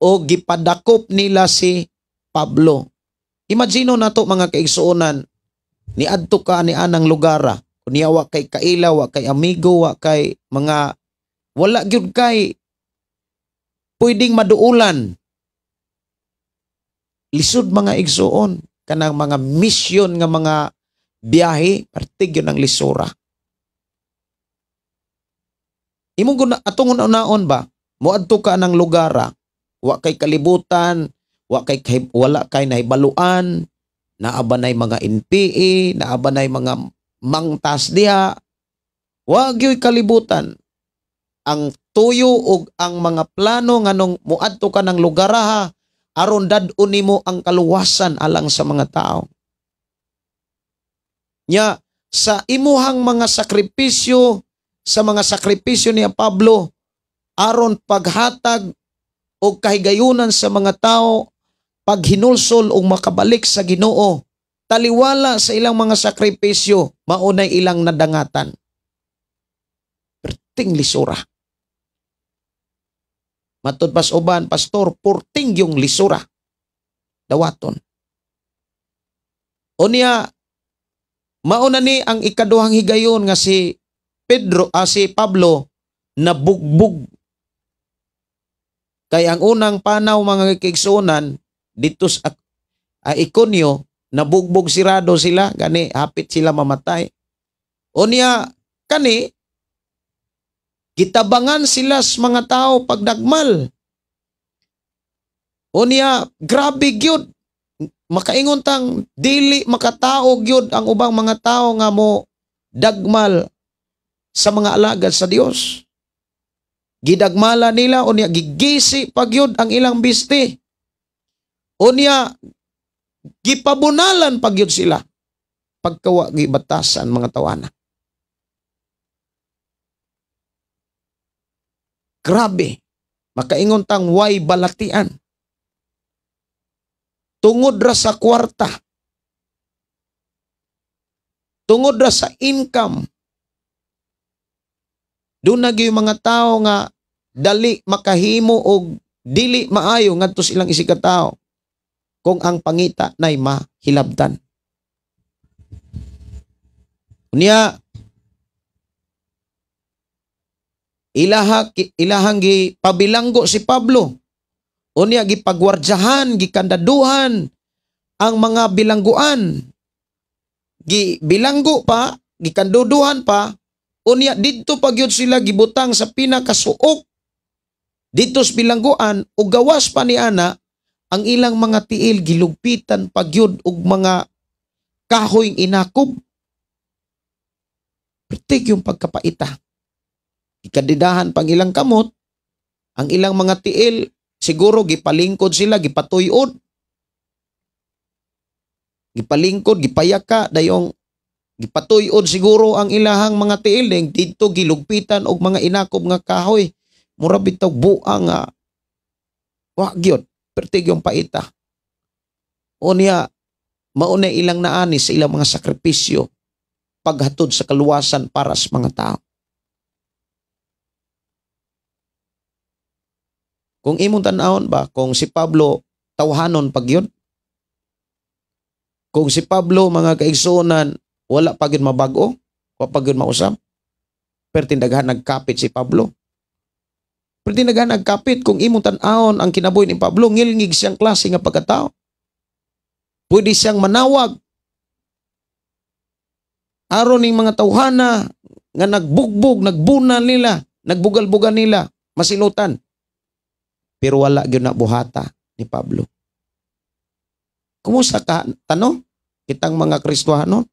o gipadakop nila si Pablo. Imagine nato, mga kaigsuonan, niadto ka ni anang lugara, kunya wa kay kaila, wa kay amigo, wa kay mga, wala gyud kay pwedeng maduulan. Lisod, mga igsuon, kanang mga misyon nga mga biyahe, pertig yun ang lisura. Imong guna atong unaon ba, moadto ka ng lugara, wa kay kalibutan, wa kay wala kay nahibaluan, naa ba nay mga NPA, naa ba nay mga mangtas diha, wa gyud kalibutan. Ang tuyo og ang mga plano nganong moadto ka ng lugaraha aron dad-on nimo ang kaluwasan alang sa mga tao. Nya sa imuhang mga sakripisyo, sa mga sakripisyo ni Pablo aron paghatag og kahigayunan sa mga tao, paghinulsol og makabalik sa Ginoo, taliwala sa ilang mga sakripisyo, maunay ilang nadangatan. Perting lisura. Matud pas uban, pastor, purting yung lisura. Dawaton. Unya, mauna ni ang ikaduhang higayon nga si Pedro, si Pablo, nabugbog. Kay ang unang panaw mga kaigsuonan dito sa Iconio, nabugbog sirado sila, gani hapit sila mamatay. Unya, kani, gitabangan sila sa mga tao pagdagmal. Unya, grabe gyud. Makaingon tang dili makatao gyud ang ubang mga tao nga mo dagmal sa mga alagad sa Dios. Gidagmala nila, unya gigisi pa gyud ang ilang biste. Unya gipabunalan pa gyud sila pagkawa gibatasan mga tawana. Grabe, makaingon tang way balatian. Tungod ra sa kwarta. Tungod ra sa income. Doon na gyud mga tao nga dali makahimo og dili maayo ngadto sa ilang isigkatao kung ang pangita nay mahilabtan. Unya, ilahang gipabilanggo si Pablo. Unya gipagwardyahan, gikandaduhan ang mga bilangguan. Gibilanggo pa, gikanduduhan pa. Unya didto pa gyud sila gibutang sa pinakasuok didto sa bilangguan ug gawas pa ni ana ang ilang mga tiil gilugpitan pa gyud og mga kahoy inakob. Pertig yung pagkapaita. Gikadidahan pang ilang kamot, ang ilang mga tiil siguro gipalingkod sila, gipatuyod. Gipalingkod, gipayaka, dayong gipatuyod siguro ang ilahang mga tiil ding didto gilugpitan og mga inakob nga kahoy. Mura bitaw buang nga wa gyud, pertig yung paita. Unya mauna ilang naani sa ilang mga sakripisyo paghatod sa kaluwasan para sa mga tao. Kung imong tan-awon ba, kung si Pablo tawhanon pag yun? Kung si Pablo mga kaigsuonan wala pa gyud mabago, wa pa gyud mausab. Pertindaghan nagkapit si Pablo. Pertindaghan nagkapit. Kung imong tan-awon ang kinabuhi ni Pablo, ngilngig siyang klase nga pagkatao. Pwede siyang manawag aron ning mga tawhana nga nagbugbog, nagbuna nila, nagbugal-bugal nila, masilutan. Pero wala gyud na buhata ni Pablo. Kumusta ka tano? Kitang mga Kristohano?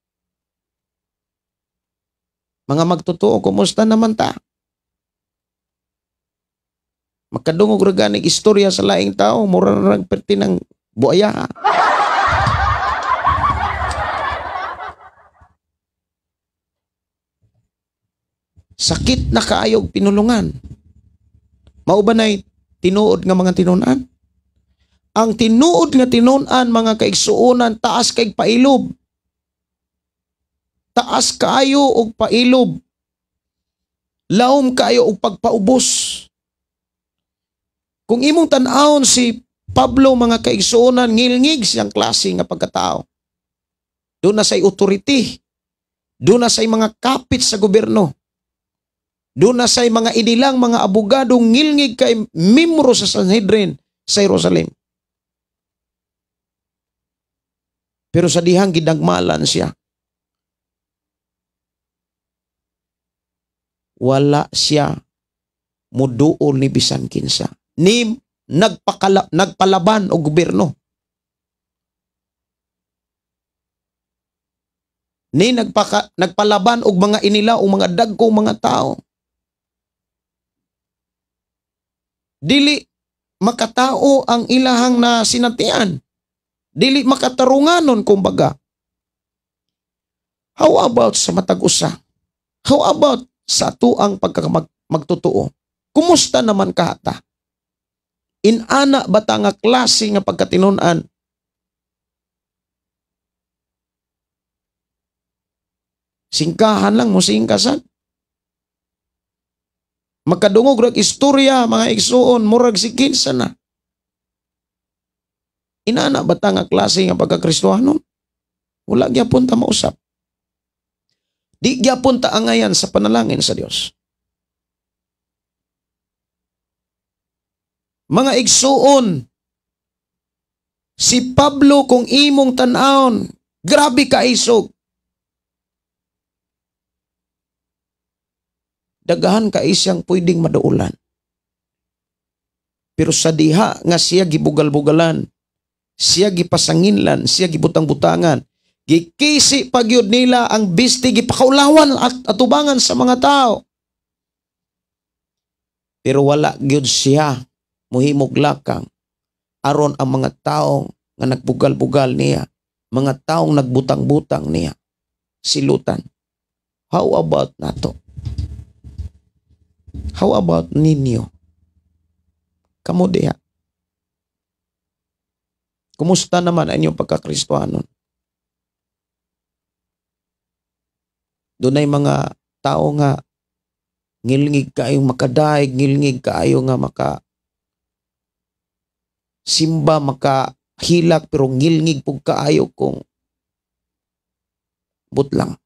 Mga magtotoo, kumusta naman ta? Makadungog ra ganig istorya sa laing tao, mura ra perti ng buaya. Sakit na kaayog pinulungan. Mao ba nay tinuod nga mga tinun-an? Ang tinuod nga tinun-an mga kaigsuonan, taas kay pailob. Taas kaayo og pailob. Laom kaayo og pagpaubos. Kung imong tan-awon si Pablo mga kaigsuonan, ngilngig siyang klase nga pagkatao. Doon na say authority. Doon na say mga kapit sa gobyerno. Doon na say mga inilang mga abogado ngilngig kay miyembro sa Sanhedrin sa Jerusalem. Pero sa dihang gidagmalan siya, wala siya muduol ni bisan kinsa. Ni nagpalaban o gobyerno. Ni nagpalaban og mga inila o mga dagko mga tao. Dili makatao ang ilahang na sinatian. Dili makatarunganon kumbaga. How about sa matag usa? How about sa tuang pagkakamagtotoo? Kumusta naman kahata? Inana ba ta nga klase nga pagkatinunan? Singkahan lang mo singkasan. Makadungog rag istorya mga igsuon, murag si kinsa na. Inana ba ta nga klase nga pagkakristohanon? Wala gyapon ta mausap. Di gyapon ta angayan sa panalangin sa Dios. Mga igsuon, si Pablo kung imong tan-awon, grabe kaisog. Dagahan ka siyang pwedeng maduulan. Pero sa diha nga siya gibugal-bugalan, siya gipasanginlan, siya gibutang-butangan, gikisi pagyud nila ang bisti, gipakaulawan at atubangan sa mga tao. Pero wala gyud siya muhimog lakang aron ang mga taong nga nagbugal-bugal niya, mga taong nagbutang-butang niya, silutan. How about nato? How about ninyo? Kamu diha. Kumusta naman ang inyong pagkakristohanon? Dunay mga tao nga ngilngig kaayo makadaig, ngilngig kaayo nga maka simba, makahilak, pero ngilngig pug kaayo kung butlang.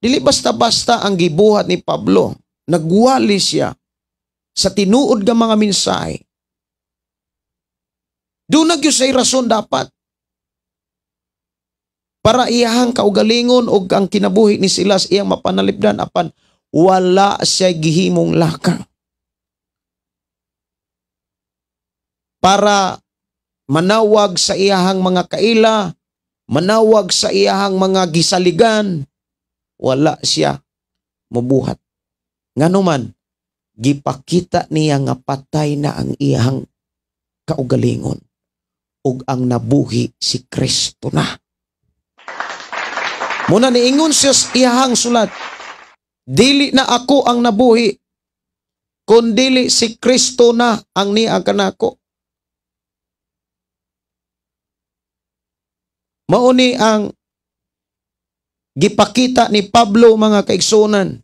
Dili basta-basta ang gibuhat ni Pablo. Nagwali siya sa tinuod nga mga mensahe. Doon nagyo siya'y rason dapat para iyahang kaugalingon og ang kinabuhi ni Silas iyang mapanalipdan apan wala siya gihimong lakang. Para manawag sa iyahang mga kaila, manawag sa iyahang mga gisaligan, wala siya mabuhat. Nganuman, gipakita niya nga patay na ang iyahang kaugalingon ug ang nabuhi si Kristo na. Muna niingon siya sa iyahang sulat, dili na ako ang nabuhi, kundili si Kristo na ang niya kanako. Mauni ang gipakita ni Pablo mga kaigsunan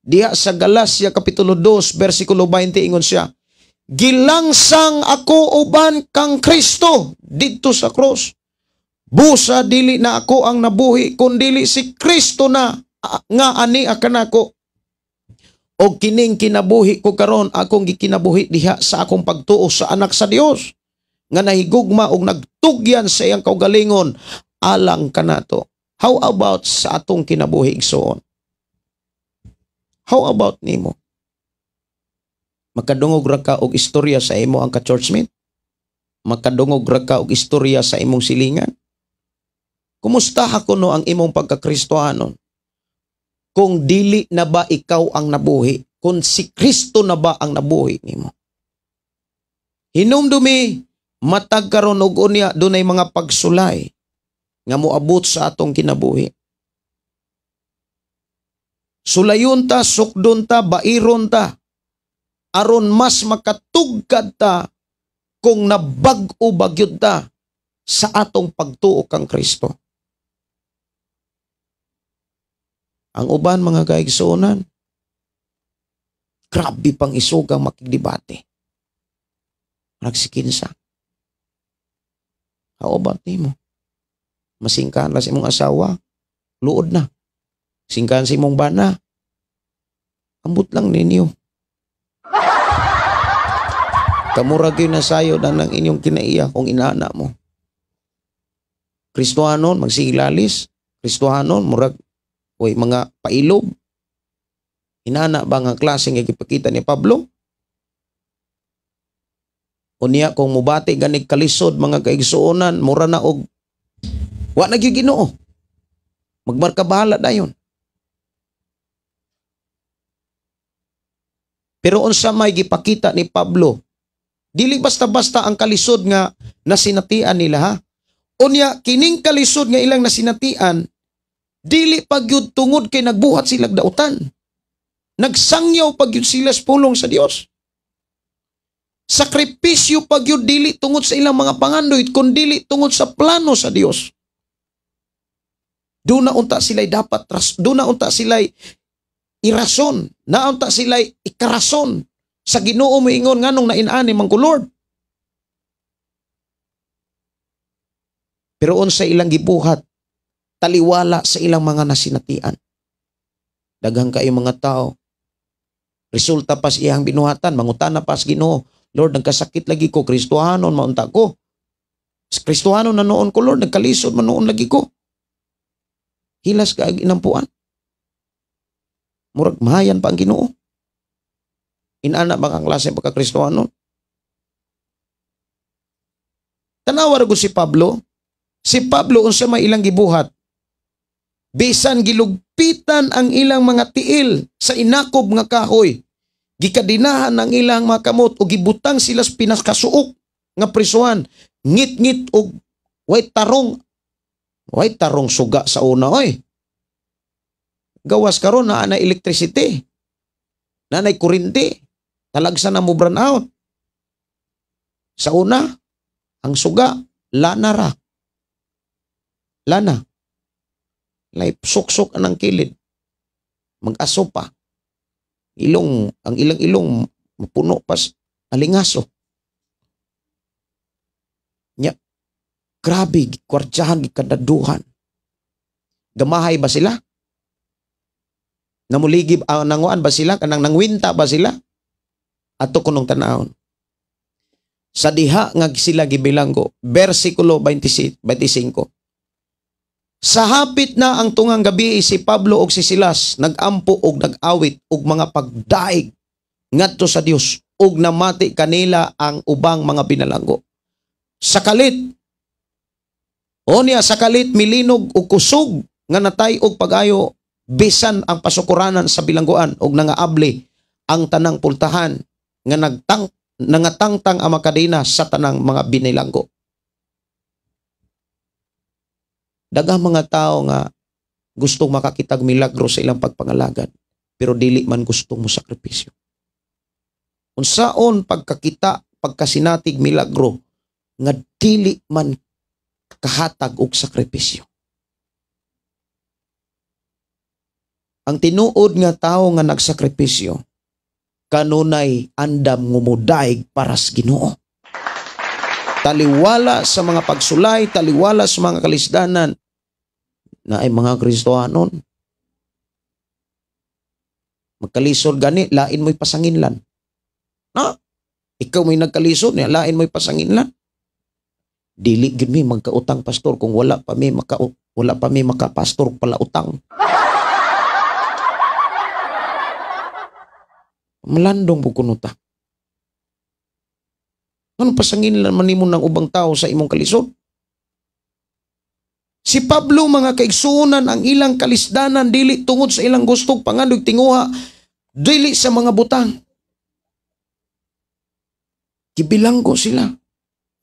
diha sa Galacia kapitulo 2 bersikulo 20, ingon siya, gilangsang ako uban kang Kristo didto sa krus. Busa dili na ako ang nabuhi, kundili si Kristo na nga ani kanako. Og kining kinabuhi ko karon akong gikinabuhi diha sa akong pagtuo sa anak sa Dios nga nahigugma og nagtugyan sa iyang kaugalingon alang kanato. How about sa atong kinabuhi igsoon? How about nimo? Makadungog ra ka og istorya sa imo ang ka-churchmate? Makadungog ra ka og istorya sa imong silingan? Kumusta kuno ang imong pagkakristohanon? Kung dili na ba ikaw ang nabuhi, kung si Kristo na ba ang nabuhi nimo? Hinumdumi, matag karon og unya dunay mga pagsulay nga moabot sa atong kinabuhi. Sulayon ta, sukdon ta, bairon ta, aron mas makatugkad ta kung nabag-o bagyod ta sa atong pagtuo kang Kristo. Ang uban mga kaigsuonan, grabe pang isugang makigdebate. Nagsikinsa. How about nimo? Masingkahan lang sa imong asawa, luod na. Singkahan sa imong bana, ambot lang ninyo. Kamura gyud na sayo na ng inyong kinaiya kung inaana mo. Kristohanon, magsigilalis. Kristohanon, murag, oy, mga pailob. Inana ba nga klase nga gipakita ni Pablo? Unya kung mubati ganig kalisod mga kaigsuonan, mura na og wa na gyud Ginoo. Magmarka bahala dayon. Pero unsa may gipakita ni Pablo? Dili basta-basta ang kalisod nga nasinatian nila, ha. Unya kining kalisod nga ilang nasinatian, dili pagyud tungod kay nagbuhat sila dautan. Nagsangyaw pagyud sila sa pulong sa Dios. Sakripisyo pagyud dili tungod sa ilang mga pangandoy, kun dili tungod sa plano sa Dios. Doon na unta sila'y dapat, doon na unta sila'y irason, naunta sila'y ikarason sa Ginoo moingon nganong nainani man ko, Lord. Pero unsa ilang gibuhat, taliwala sa ilang mga nasinatian. Daghang kayo mga tao, resulta pas iyang binuhatan, mangutana pas Ginoo, Lord, nagkasakit lagi ko, Kristohanon maunta ko. Kristohanon na noon ko, Lord, nagkalisod man noon lagi ko. Hilas ka inampuan. Murag mahayan pa ang Ginoo. Inana ba ang klase pagka-Kristohanon? Tanawa ra gud si Pablo. Si Pablo unsa may ilang gibuhat? Bisan gilugpitan ang ilang mga tiil sa inakob nga kahoy, gikadinahan ang ilang mga kamot o gibutang sila sa pinakasuok nga prisuhan, ngit-ngit og way tarong. Way tarong suga sa una oy. Gawas karon naa na electricity, naa nay kuryente, talagsa na mo brown out. Sa una, ang suga lana ra. Lana. Lay suksok anang kilid. Mag-aso pa. Ilong, ang ilang ilong mapuno pas alingaso. Nya, grabe, gikwartyahan, gikadaduhan. Gamahay ba sila? Namuligib, nanguan ba sila? Kanang nangwinta ba sila? Ato kunong tanahon. Sa diha nga sila gibilanggo, versikulo 25. Sa hapit na ang tungang gabi, si Pablo og si Silas nagampo og nag-awit og mga pagdaig ngadto sa Dios og namati kanila ang ubang mga binalanggo. Sakalit onya sakalit milinog og kusog nga natay og pag-ayo bisan ang pasukuranan sa bilanggoan og nangaabli ang tanang pultahan nga nangatangtang ang makadena sa tanang mga binilanggo. Daghang mga tao nga gustong makakitag milagro sa ilang pagpangalagad, pero dili man gustong mo sakripisyo. Unsaon pagkakita, pagkasinatig milagro nga dili man kahatag og sakripisyo. Ang tinuod nga tao nga nagsakripisyo kanunay andam ngumudaig para sa Ginoo. Taliwala sa mga pagsulay, taliwala sa mga kalisdanan na ay mga Kristohanon. Magkalisod gani, lain mo'y pasanginlan. Na, ikaw may nagkalisod, lain mo'y pasanginlan. Dili gyud mi magkautang, pastor, kung wala pa mi makapastor pala utang. Malandong po kuno ta. Ano pasanginlan man nimo ng ubang tao sa imong kalisod? Si Pablo, mga kaigsuonan, ang ilang kalisdanan dili tungod sa ilang gustong pangandoy tinguha, dili sa mga butang. Gibilanggo sila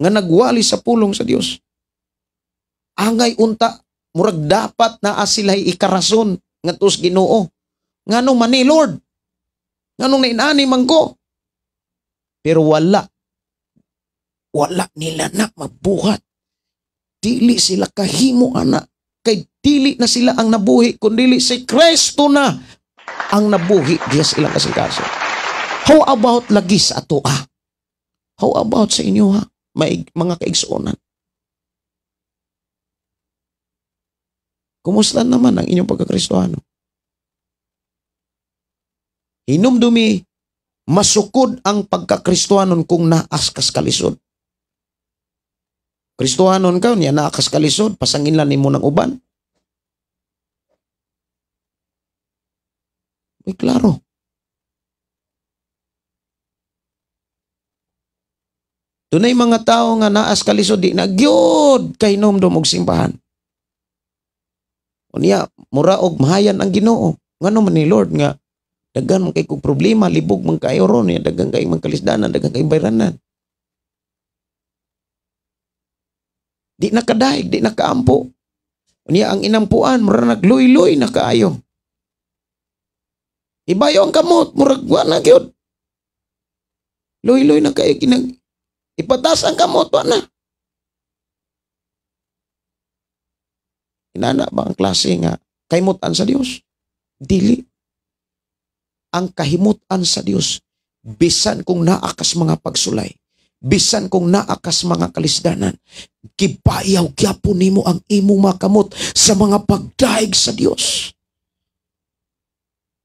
nga nagwali sa pulong sa Dios. Angay unta, murag dapat naa sila ikarason ngadto sa Ginoo. Nganong man ni Lord? Nganong nainani man ko? Pero wala. Wala nila na mabuhat. Dili sila kahimo ana. Kay dili na sila ang nabuhi, kundi si Kristo na ang nabuhi diya sa ilang kasing-kasing. How about lagi sa ato ah? How about sa inyo ha? May mga kaigsuonan. Kumusta naman ang inyong pagkakristohano? Hinumdumi, masukod ang pagkakristohanon kung naas kas kalisod. Kristohanon ka, niya naakas kalisod, pasanginlan nimo ng uban. Uy, klaro. Dunay mga tao nga naas kalisod, di na gyud kay nomdom og simbahan. Unya, mura og mahayan ang Ginoo. Ngano man ni Lord nga daghan man kay kog problema, libog man kayo ron, daghan kay man kalisdanan, daghan kay bayranan. Di na kadaig, di na kaampo. Unya ang inampuan, mura nagluy-luy na kaayo. Ibayo ang kamot, murag wa na gyud. Luy-luy na kaayo, ipatas ang kamot, wa na. Nana ba ang klase nga kahimutan sa Dios? Dili. Ang kahimutan sa Dios, bisan kung naa kas mga pagsulay, bisan kung naa kas mga kalisdanan, gibayaw gyapon nimo ang imong makamot sa mga pagdaig sa Dios.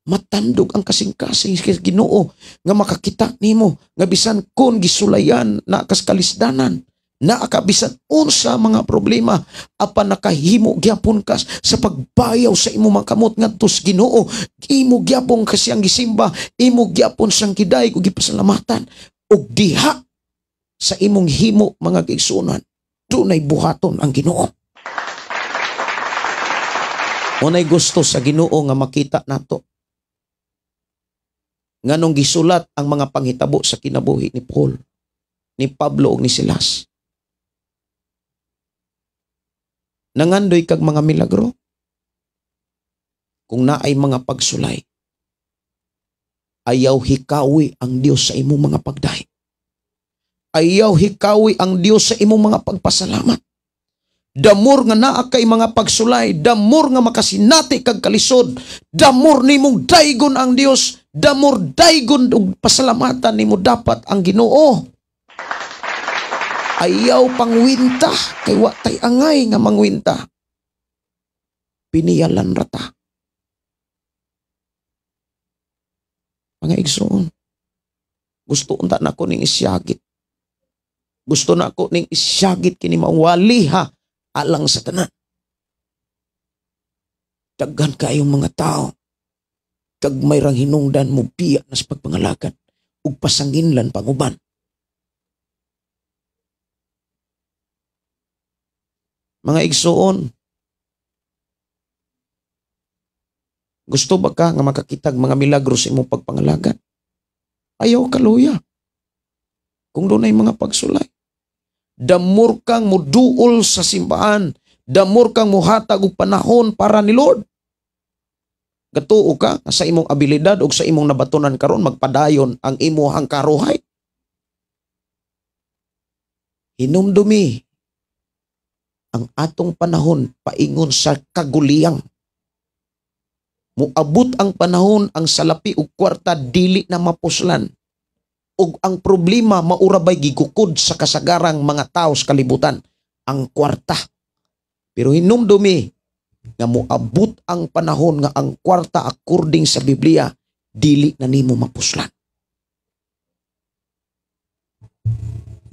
Matandog ang kasing-kasing sa Ginoo nga makakita nimo nga bisan kon gisulayan naa kas kalisdanan, naa ka bisan unsa mga problema, apan nakahimo gyapon ka sa pagbayaw sa imong mga kamot ngadto sa Ginoo. Imo gyapon kasi ang gisimba, imo gyapon siyang gidaig ug gipasalamatan, ug diha sa imong himo mga kaigsuonan, dunay buhaton ang Ginoo. Unay gusto sa Ginoo nga makita nato nganong gisulat ang mga panghitabo sa kinabuhi ni Paul, ni Pablo ug ni Silas. Nangandoy kag mga milagro kung naay mga pagsulay. Ayaw hikawi ang Dios sa imong mga pagdaig. Ayaw hikawi ang Dios sa imong mga pagpasalamat. Damor nga naa kay mga pagsulay, damor nga makasinati kag kalisod, damor nimong daygon ang Dios, damor daygon ug pasalamatan nimo dapat ang Ginoo. Ayaw pangwinta kay wa tay angay nga mangwinta. Piniyalan ra ta. Mga igsoon, gusto unta nako ning isyagit. Gusto nako ning isyagit kini mawaliha alang sa tanan. Daghan kayong mga tao kag may rang hinungdan mo biya na sa pagpangalagan ug pasanginlan panguban. Mga igsoon, gusto ba ka nga makakitag mga milagro sa imong pagpangalagan? Ayaw kaluya kung dunay mga pagsulay. Damor kang muduol sa simbahan, damor kang muhatag og panahon para ni Lord. Gatuo ka sa imong abilidad og sa imong nabatunan karon magpadayon ang imuhang karuhay. Hinumdumi ang atong panahon paingon sa kaguliyang. Muabot ang panahon ang salapi og kwarta dili na mapuslan. Ug ang problema maurabay gigukod sa kasagarang mga tao sa kalibutan, ang kwarta. Pero hinumdumi nga moabot ang panahon nga ang kwarta according sa Biblia dili na nimo mapuslan.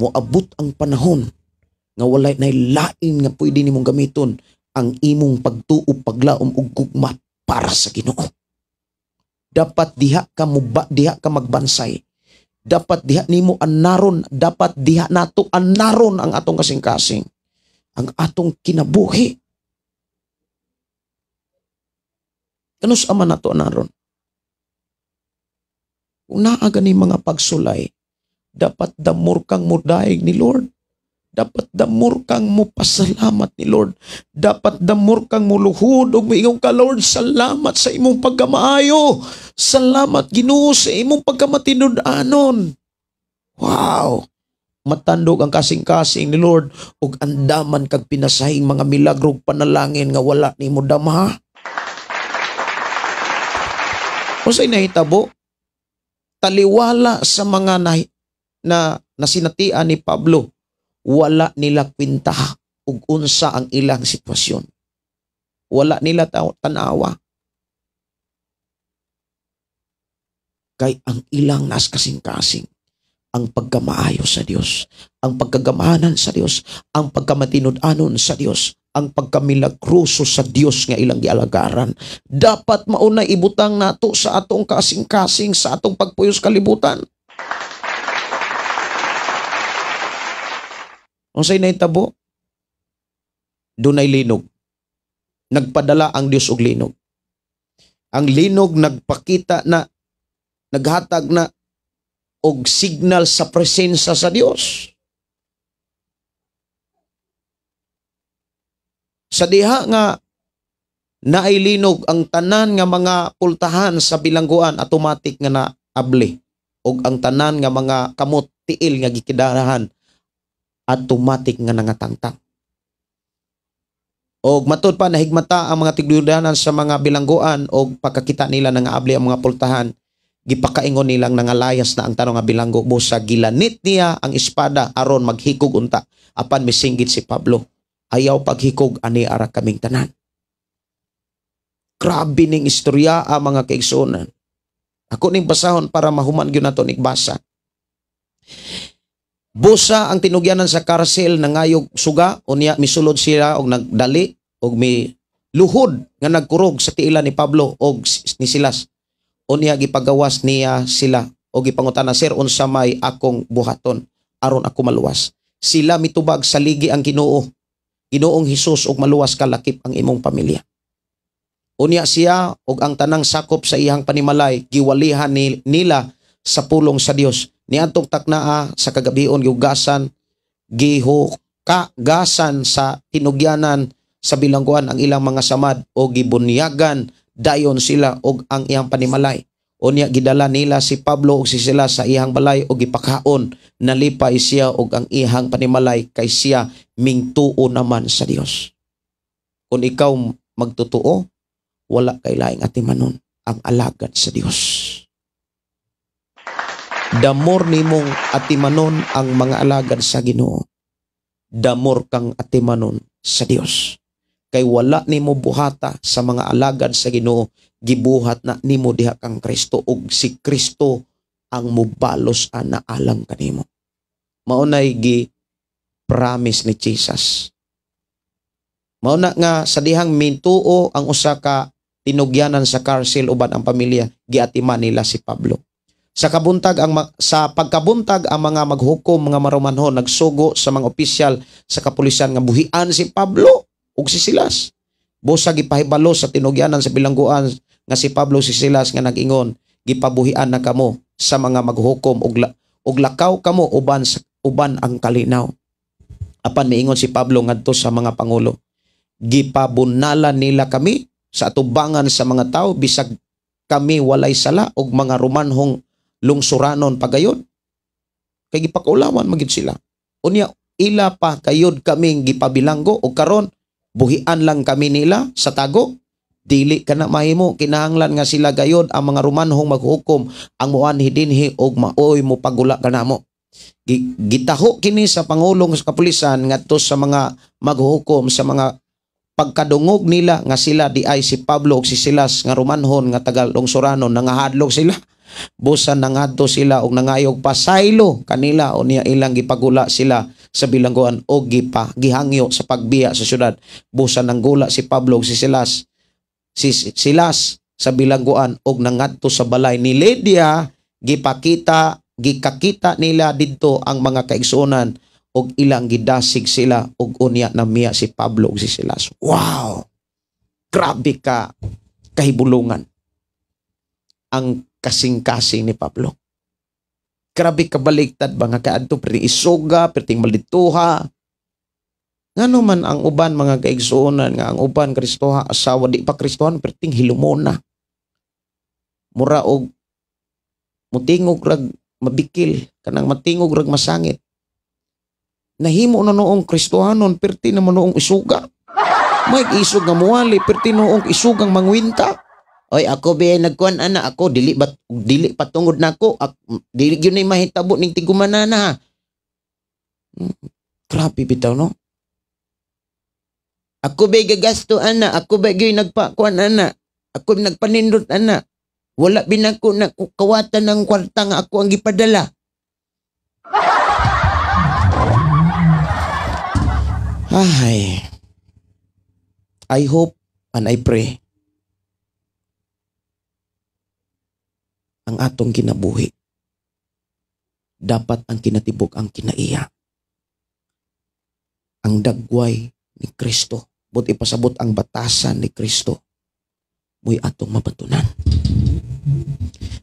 Moabot ang panahon nga walay nay lain nga pwede nimong gamiton ang imong pagtuo, paglaom ug gugma para sa Ginoo. Dapat diha ka muba, diha ka magbansay. Dapat diha nimo anaron, dapat diha nato anaron ang atong kasing-kasing, ang atong kinabuhi. Kanus ama nato anaron? Kung naa gani mga pagsulay, dapat damor kang mudaig ni Lord. Dapat damor kang mupasalamat ni Lord. Dapat damor kang muluhod ug moingon ka, Lord, salamat sa imong pagkamaayo. Salamat Ginoo sa imong pagkamatinud-anon. Wow! Matandog ang kasing-kasing ni Lord ug andaman kag pinasahing mga milagro ug panalangin nga wala nimo dama. Unsay nahitabo? Taliwala sa mga na nasinatian ni Pablo, wala nila kwenta ug unsa ang ilang sitwasyon. Wala nila tanawa. Kay ang ilang nas kasing-kasing, ang pagkamaayo sa Dios, ang pagkagamanan sa Dios, ang pagkamatinud-anon sa Dios, ang pagkamilagruso sa Dios nga ilang gialagaran. Dapat mauna ibutang nato sa atong kasing-kasing, sa atong pagpuyos kalibutan. Unsay nahitabo? Dunay linog. Nagpadala ang Dios og linog. Ang linog nagpakita na, naghatag na og signal sa presensya sa Dios. Sa diha nga naay linog, ang tanan nga mga pultahan sa bilangguan automatic nga naabli, og ang tanan nga mga kamot tiil nga gikidarahan automatic nga nangatangtang. Og matud pa nahigmata ang mga tigdudanan sa mga bilangguan og pagkakita nila nangaabli ang mga pultahan, gipakaingon nilang nangalayas na ang tanong nga bilanggo, busa gilanit niya ang espada aron maghikog unta. Apan misinggit si Pablo, "Ayaw paghikog, ani ara kaming tanan." Grabe ning istorya ang mga kaigsuonan. Ako ning basahon para mahuman gyud nato ning basa. Busa ang tinugyanan sa karsel nangayog suga, unya misulod sila og nagdali og mi luhod nga nagkurog sa tiila ni Pablo og ni Silas. Unya gipagawas niya sila og gipangutana, "Sir, unsa may akong buhaton aron ako maluwas?" Sila mitubag, "Saligi ang Ginoo, Ginoong Hesus, ug maluwas ka lakip ang imong pamilya." Unya siya og ang tanang sakop sa iyang panimalay giwalihan nila sa pulong sa Dios. Niadtong taknaa sa kagabion, gihugasan gihugasan sa tinugyanan sa bilangguan ang ilang mga samad o gibunyagan dayon sila og ang iyang panimalay. Unya gidala nila si Pablo ug si Silas sa iyang balay og gipakaon. Nalipay siya og ang iyang panimalay kay siya mingtuo naman sa Dios. Kung ikaw magtotoo, wala kay laing atimanon ang alagad sa Dios. The more nimong atimanon ang mga alagad sa Ginoo, the more kang atimanon sa Dios. Kay wala nimo buhata sa mga alagad sa Ginoo, gibuhat na nimo diha kang Kristo ug si Kristo ang mubalos ana alang kanimo. Mao nay gi promise ni Jesus. Mao na nga sa dihang mintuo ang usa ka tinugyanan sa karsel uban ang pamilya, giatiman nila si Pablo. Sa pagkabuntag, ang mga maghukom mga Maromanhon nagsugo sa mga opisyal sa kapulisan nga buhian si Pablo ug si Silas. Busa gipahibalo sa tinugyanan sa bilangguan nga si Pablo, si Silas nga nag-ingon, "Gipabuhian na kamo sa mga maghukom ug lakaw kamo uban ang kalinaw." Apan miingon si Pablo ngadto sa mga pangulo, "Gipabunalan nila kami sa atubangan sa mga tao bisag kami walay sala og mga Romanhong lungsuranon pagayod." Kay gipakaulawan magyud sila. "Unya ila pa kayod kaming gipabilanggo og karon buhian lang kami nila sa tago. Dili kana mahimo, kinahanglan nga sila gayod ang mga Romanhong maghukom ang muanhi dinhi og maoy mo pagula kanamo." Gitaho kini sa pangulong sa kapulisan ngadto sa mga maghukom. Sa mga pagkadungog nila nga sila di ay si Pablo ug si Silas nga Romanhon nga taga lungsuranon, nangahadlok sila. Busa nangadto sila og nangayog pasaylo kanila. Unya ilang gipagula sila sa bilangguan og gihangyo sa pagbiya sa syudad. Busa nanggula si Pablo ug si Silas sa bilangguan og nangadto sa balay ni Lydia. Gikakita nila didto ang mga kaigsuonan og ilang gidasig sila og unya namiya si Pablo ug si Silas. Wow! Grabe ka kahibulungan ang kasing-kasing ni Pablo. Grabe kabaligtad ba nga kaadto perting isuga, perting maldituha. Ngano man ang uban, mga kaigsuonan, nga ang uban Kristoha asawa, di pa Kristohan, perting hilumona. Mura og mutingog rag mabikil, kanang matingog rag masangit. Nahimo na noong Kristohanon, perti na mo noong isuga. May isog nga muwali, perti noong isugang mangwinta. Oy, ako be nagkuan ana, ako dili ba dili patungod nako, dili gyud nay mahitabo ning tigumanana ha. Grabe bitaw, no? Ako be gagasto ana, ako ba gyud nagpakuan ana. Ako nagpanindot ana. Wala binako na kawatan ng kwarta nga ako ang gipadala. Ay. I hope and I pray ang atong kinabuhi dapat ang kinatibok ang kinaiya, ang dagway ni Kristo, but ipasabot ang batasan ni Kristo mo'y atong mabatunan.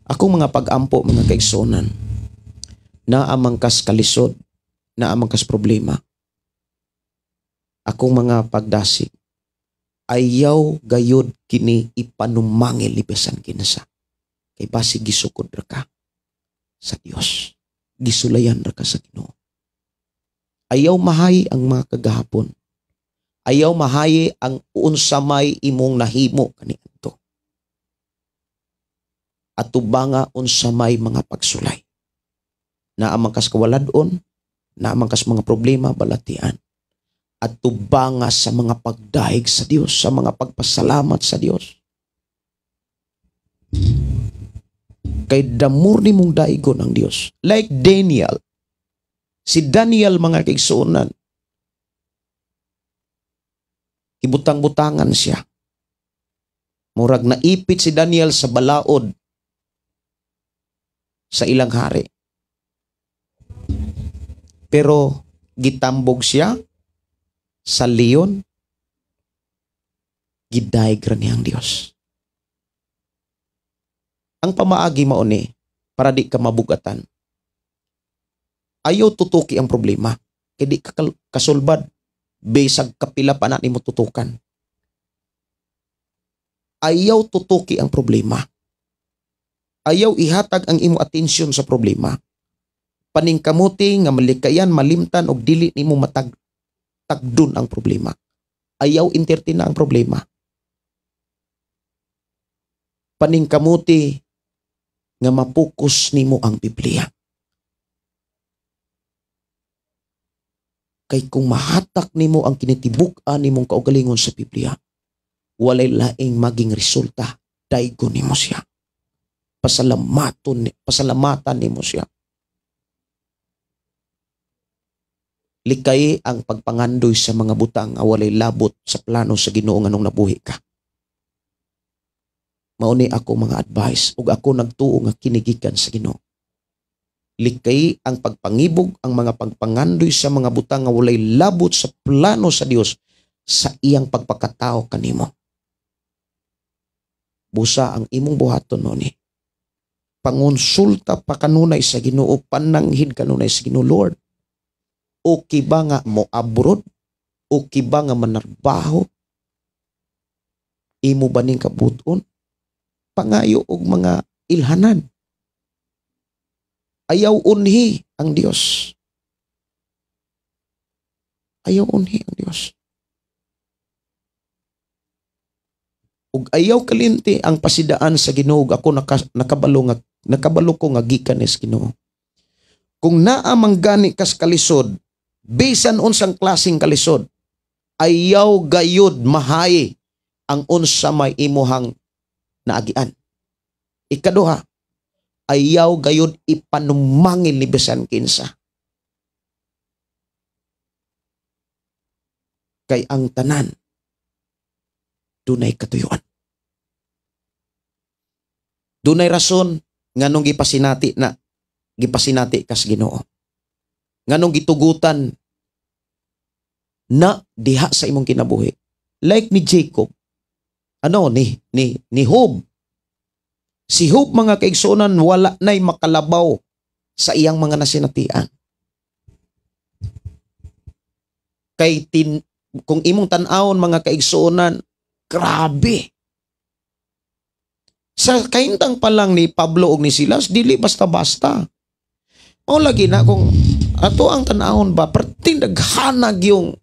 Akong mga pag-ampo, mga kaigsuonan, naamang kas kalisod, naamang kas problema, akong mga pagdasig, ayaw gayod kini ipanumangil ni bisan kinsa. Kay basig gisukod ra ka sa Dios. Gisulayan ra ka sa Ginoo. Ayaw mahay ang mga kagahapon. Ayaw mahayi ang unsa may imong nahimo kaniadto. Atubanga unsa may mga pagsulay. Naa man kas kawalad-on, naa man kas mga problema, balatian. Atubanga sa mga pagdahig sa Dios, sa mga pagpasalamat sa Dios. Kay damor ni mong daigon ang Dios. Like Daniel. Si Daniel, mga kaigsuonan, ibutang-butangan siya. Murag naipit si Daniel sa balaod sa ilang hari. Pero gitambog siya sa leon, gidaig ra niyang Dios. Ang pamaagi mao ni para di ka mabugatan. Ayaw tutuki ang problema kay di ka kasulbad, bisag kapila pa na nimo tutukan. Ayaw tutuki ang problema. Ayaw ihatag ang imo atensyon sa problema. Paningkamuti nga malikayan, malimtan og dili nimo matag tagdon ang problema. Ayaw entertain na ang problema. Paningkamuti nga mapokus nimo ang Biblia. Kay kung mahatak nimo ang kinitibuk-an nimong kaugalingon sa Biblia, walay laing maging resulta, daigon nimo siya. Pasalamatan nimo siya. Likay ang pagpangandoy sa mga butang nga walay labot sa plano sa Ginoo nganong nabuhi ka. Mao ni ako mga advice ug ako nagtuo nga kinigikan sa Ginoo. Likay ang pagpangibog, ang mga pagpangandoy sa mga butang nga walay labot sa plano sa Dios sa iyang pagpakatao kanimo. Busa ang imong buhaton mo ni. Pangonsulta pa kanunay sa Ginoo, pananghid kanunay sa Ginoo, Lord. Okay ba nga mo abroad? Okay ba nga manarbaho? Imo ba ning kabuton? Pangayo og mga ilhanan. Ayaw unhi ang Dios. Ayaw unhi ang Dios. Ug ayaw kalinti ang pasidaan sa Ginoo. Ako nakabalo ko nga gikan ni sa Ginoo. Kung naa man gani kas kalisod, bisan unsang klaseng kalisod, ayaw gayud mahay ang unsa may imuhang naagian. Ikaduha, ayaw gayud ipanumangil ni bisan kinsa. Kay ang tanan dunay katuyuan. Dunay rason nganong gipasinati na gipasinati kas Ginoo. Nganong gitugutan na diha sa imong kinabuhi. Like ni Jacob, ano ni Job. Si Job, mga kaigsuonan, wala na'y makalabaw sa iyang mga nasinatian. Kay kung imong tan-awon, mga kaigsuonan, grabe. Sa kahintang pa lang ni Pablo og ni Silas, dili basta-basta. Mao lagi na kung ato ang tan-awon ba, perting naghanag yung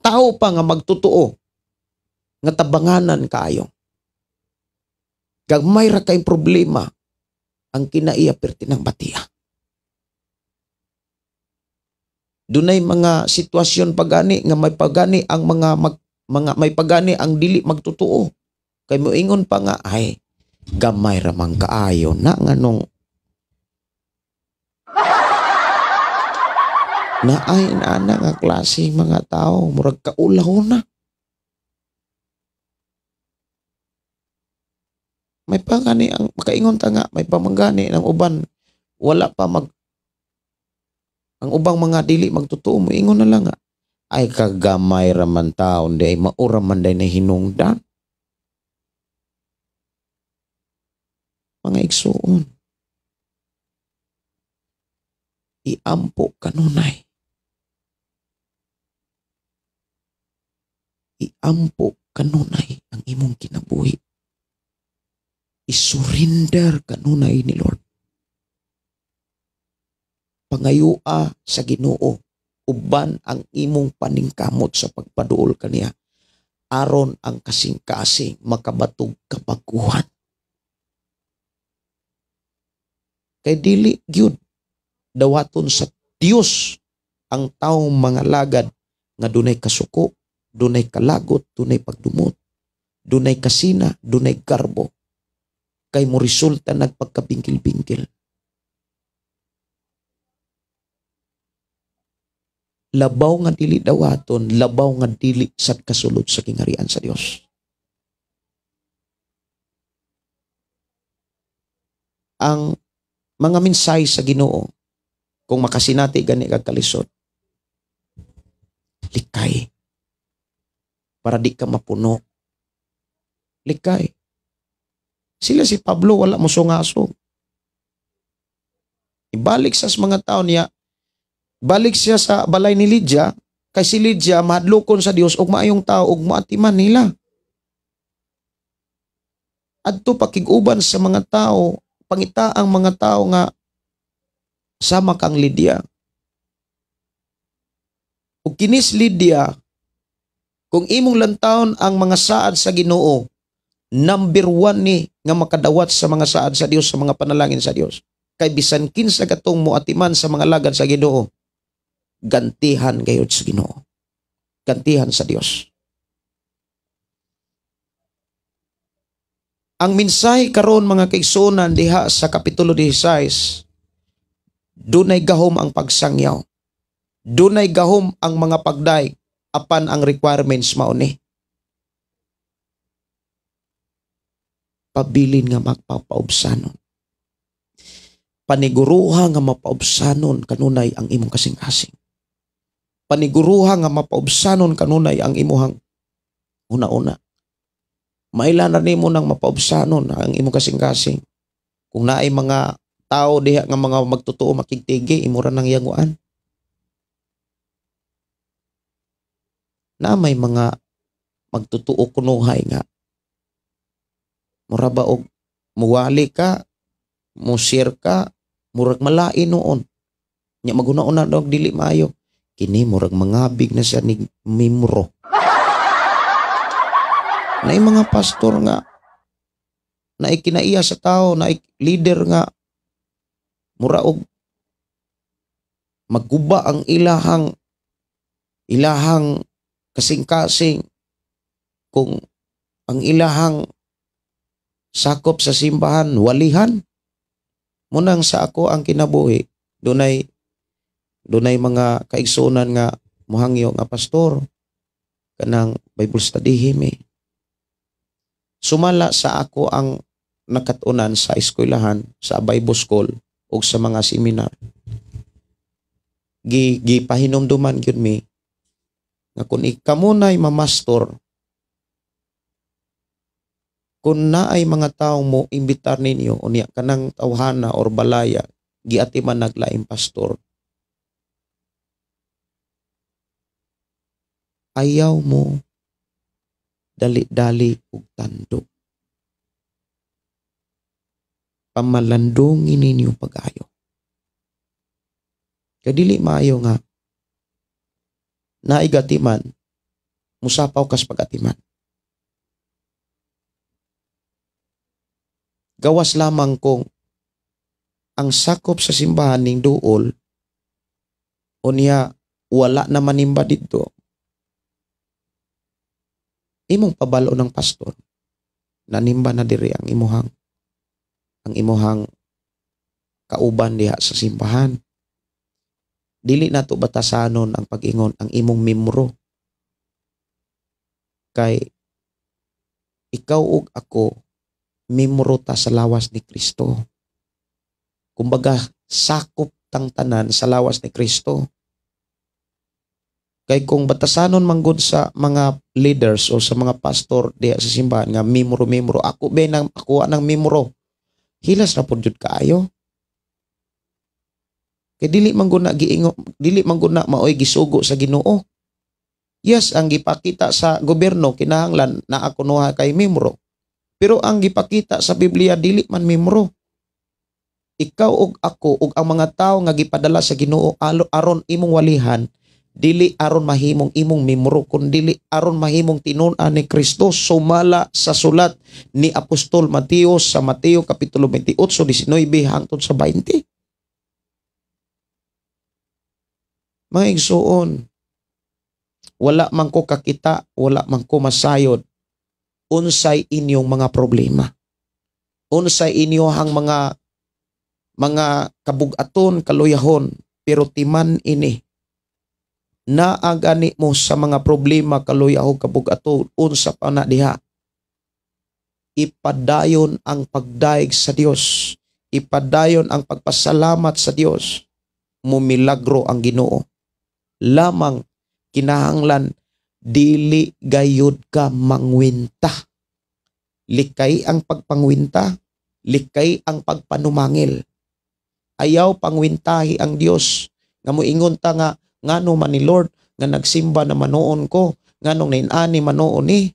tao pa nga magtotoo nga tabanganan kaayo. Gagmay ra kay problema ang kinaiya perti ng batiya. Dunay mga sitwasyon pagani nga may pagani ang mga may pagani ang dili magtotoo. Kay moingon pa nga ay gamay ra man kaayo na nganong naay ana nga klase mga tao, murag kaulaw na. May pagani ang makaingon ta nga may pamanggani ng uban, wala pa mag ang ubang mga dili magtotoo moingon na lang nga ay kagamay ra man taon day maura man day na hinungdan. Mga igsuon, iampo kanunay. Iampo kanunay ang imong kinabuhi. Isurrender kanunay ni Lord. Pangayua sa Ginoo Uban ang imong paningkamot sa pagpaduol kaniya aron ang kasing-kasing makabatog kabaguhan. Kay dili gyud dawaton sa Dios ang taong mga lagad nga dunay kasuko, dunay kalagot, dunay pagdumot, dunay kasina, dunay garbo. Kay mo resulta nagpagkabingkil-bingkil. Labaw nga dili dawaton, labaw nga dili sad kasulod sa kingarian sa Dios. Ang mga mensahe sa Ginoo, kung makasinati gani kag kalisod, likay para di ka mapuno. Likay. Sila si Pablo wala mo sungasog. Ibalik sa mga tao niya, balik siya sa balay ni Lydia, kay si Lydia mahadlokon sa Dios ug maayong tao ug moatiman nila. Adto pakig-uban sa mga tao, pangita ang mga tao nga sama kang Lydia. Ug kinis Lydia, kung imong lantawon ang mga saad sa Ginoo, number 1 ni nga makadawat sa mga saad sa Dios, sa mga panalangin sa Dios. Kay bisan kinsa katong moatiman sa mga lagad sa Ginoo, gantihan gayud sa Ginoo. Gantihan sa Dios. Ang mensahe karon mga kaigsuonan diha sa Kapitulo 16, dunay gahom ang pagsangyaw. Dunay gahom ang mga pagdaig apan ang requirements mao ni. Pabilin nga magpapaubsanon. Paniguruha nga mapaubsanon kanunay ang imong kasing-kasing. Paniguruha nga mapaubsanon kanunay ang imuhang una-una. Mailan na nimo nang mapaubsanon ang imong kasing-kasing. Kung naay mga tao diha nga mga magtotoo makigtigi, imo ra nang yanguan. Na may mga magtotoo kunuhay nga mura ba og muwali ka, mu-share ka, murag malain noon. Nya maguna-una dog dili maayo. Kini murag mangabig na siya ni mimro. Naay mga pastor nga naay kinaiya sa tao, naay leader nga mura og magguba ang ilahang kasing-kasing kung ang ilahang sakop sa simbahan walihan. Munang sa ako ang kinabuhi, dunay mga kaigsuonan nga muhangyo nga pastor kanang Bible study himi. Sumala sa ako ang nakatunan sa eskwelahan, sa Bible school ug sa mga seminar. Gipahinumduman gyud mi nga kun ikamunay mamastor, kung naay mga tao mo imbitar ninyo unya kanang tawhana or balaya giatiman naglaing pastor, ayaw mo dali-dali ug tando. Pamalandungin ninyo pag-ayo. Kay dili maayo nga naigatiman musapaw kas pagatiman. Gawas lamang kung ang sakop sa simbahan ning duol unya wala na manimba didto, imong pabalo ng pastor nanimba na diri ang imuhang kauban diha sa simbahan. Dili nato batasanon ang pag-ingon ang imong mimro. Kay ikaw ug ako mimro ta sa lawas ni Kristo. Kumbaga sakop tang tanan sa lawas ni Kristo. Kay kung batasanon manggod sa mga leaders o sa mga pastor diha sa simbahan nga mimro-mimro, ako be nang akuha ng mimro, hilas ra pud jud kaayo. Kay dili man gud na giingo, dili man gud na maoy gisugo sa Ginoo. Yes, ang gipakita sa gobyerno kinahanglan naa kunoha kay mimro. Pero ang gipakita sa Biblia dili man mimro. Ikaw ug ako ug ang mga tawo nga gipadala sa Ginoo aron imong walihan, Dili aron mahimong imong mimro, kun dili aron mahimong tinun-an ni Kristo sumala sa sulat ni Apostol Mateo sa Mateo kapitulo 28, 19 hangtod sa 20. Mga igsuon, wala man ko kakita, wala man ko masayod unsay inyong mga problema. Unsay inyohang mga kabugaton, kaluyahon, pero timan ini naagani mo sa mga problema, kaluyahon, kabugaton, unsa pa na diha. Ipadayon ang pagdaig sa Dios, ipadayon ang pagpasalamat sa Dios. Mumilagro ang Ginoo. Lamang kinahanglan dili gayud ka mangwinta. Likay ang pagpangwinta, likay ang pagpanumangil. Ayaw pangwintahi ang Dios. Nga moingon ta nga ngano man ni Lord nga nagsimba na manoon ko, nganong nainani manoon ni.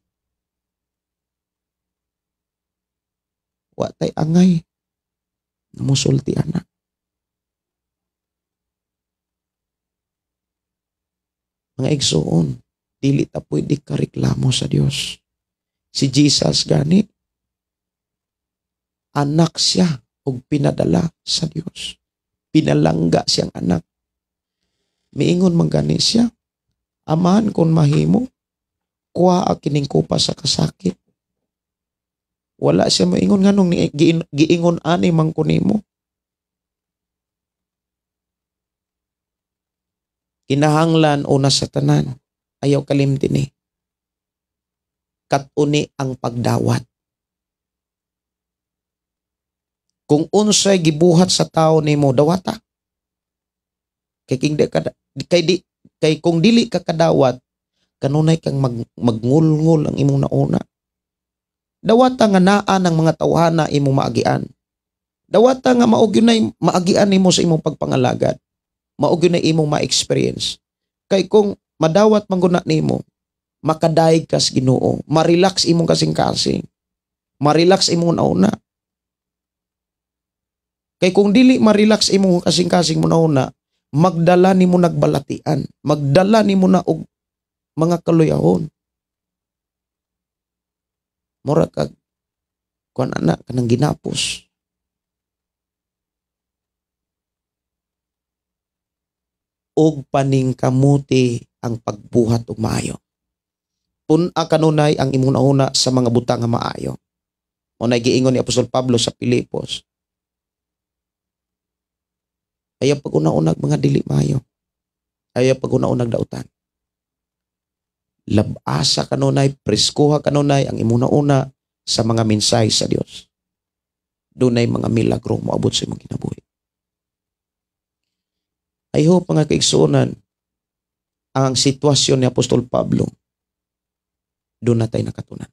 Wa tay angay musulti ana. Mga igsoon, dili ta pwede kareklamo sa Dios. Si Jesus gani, anak siya og pinadala sa Dios. Pinalangga siyang anak. Miingon man gani siya, Amahan kon mahimo, kuha kining kupa sa kasakit. Wala siya moingon nganong giingon ani man ko nimo. Kinahanglan una sa tanan, ayaw kalimti ni. Katuni ang pagdawat. Kung unsay gibuhat sa tao nimo, dawata. Kay kay kung dili ka kadawat, kanunay kang magngulngul ang imong nauna. Dawata nga naa ng mga tawhana imong maagian. Dawata nga mao gyud maagian nimo sa imong pagpangalagad. Mao gyud na imong ma-experience. Kay kung madawat man gud na nimo, makadaig ka sa Ginoo, ma-relax imong kasing-kasing, ma-relax imong nauna. Kay kung dili ma-relax imong kasing-kasing mo nauna, magdala nimo nagbalatian, magdala nimo na og mga kaluyahon. Mura kag kuan ana kanang ginapos. Og paningkamuti ang pagbuhat og maayo. Pun-a kanunay ang imong nauna sa mga butang nga maayo. Mao nay giingon ni Apostol Pablo sa Pilipos. Ayaw pag-una-unag mga dili maayo. Ayaw pag-una-unag dautan. Labasa kanunay, preskuha kanunay ang imong nauna sa mga mensahe sa Dios. Dunay mga milagro moabot sa imong kinabuhi. I hope mga kaigsuonan, ang sitwasyon ni Apostol Pablo, doon na tayo nakatunan.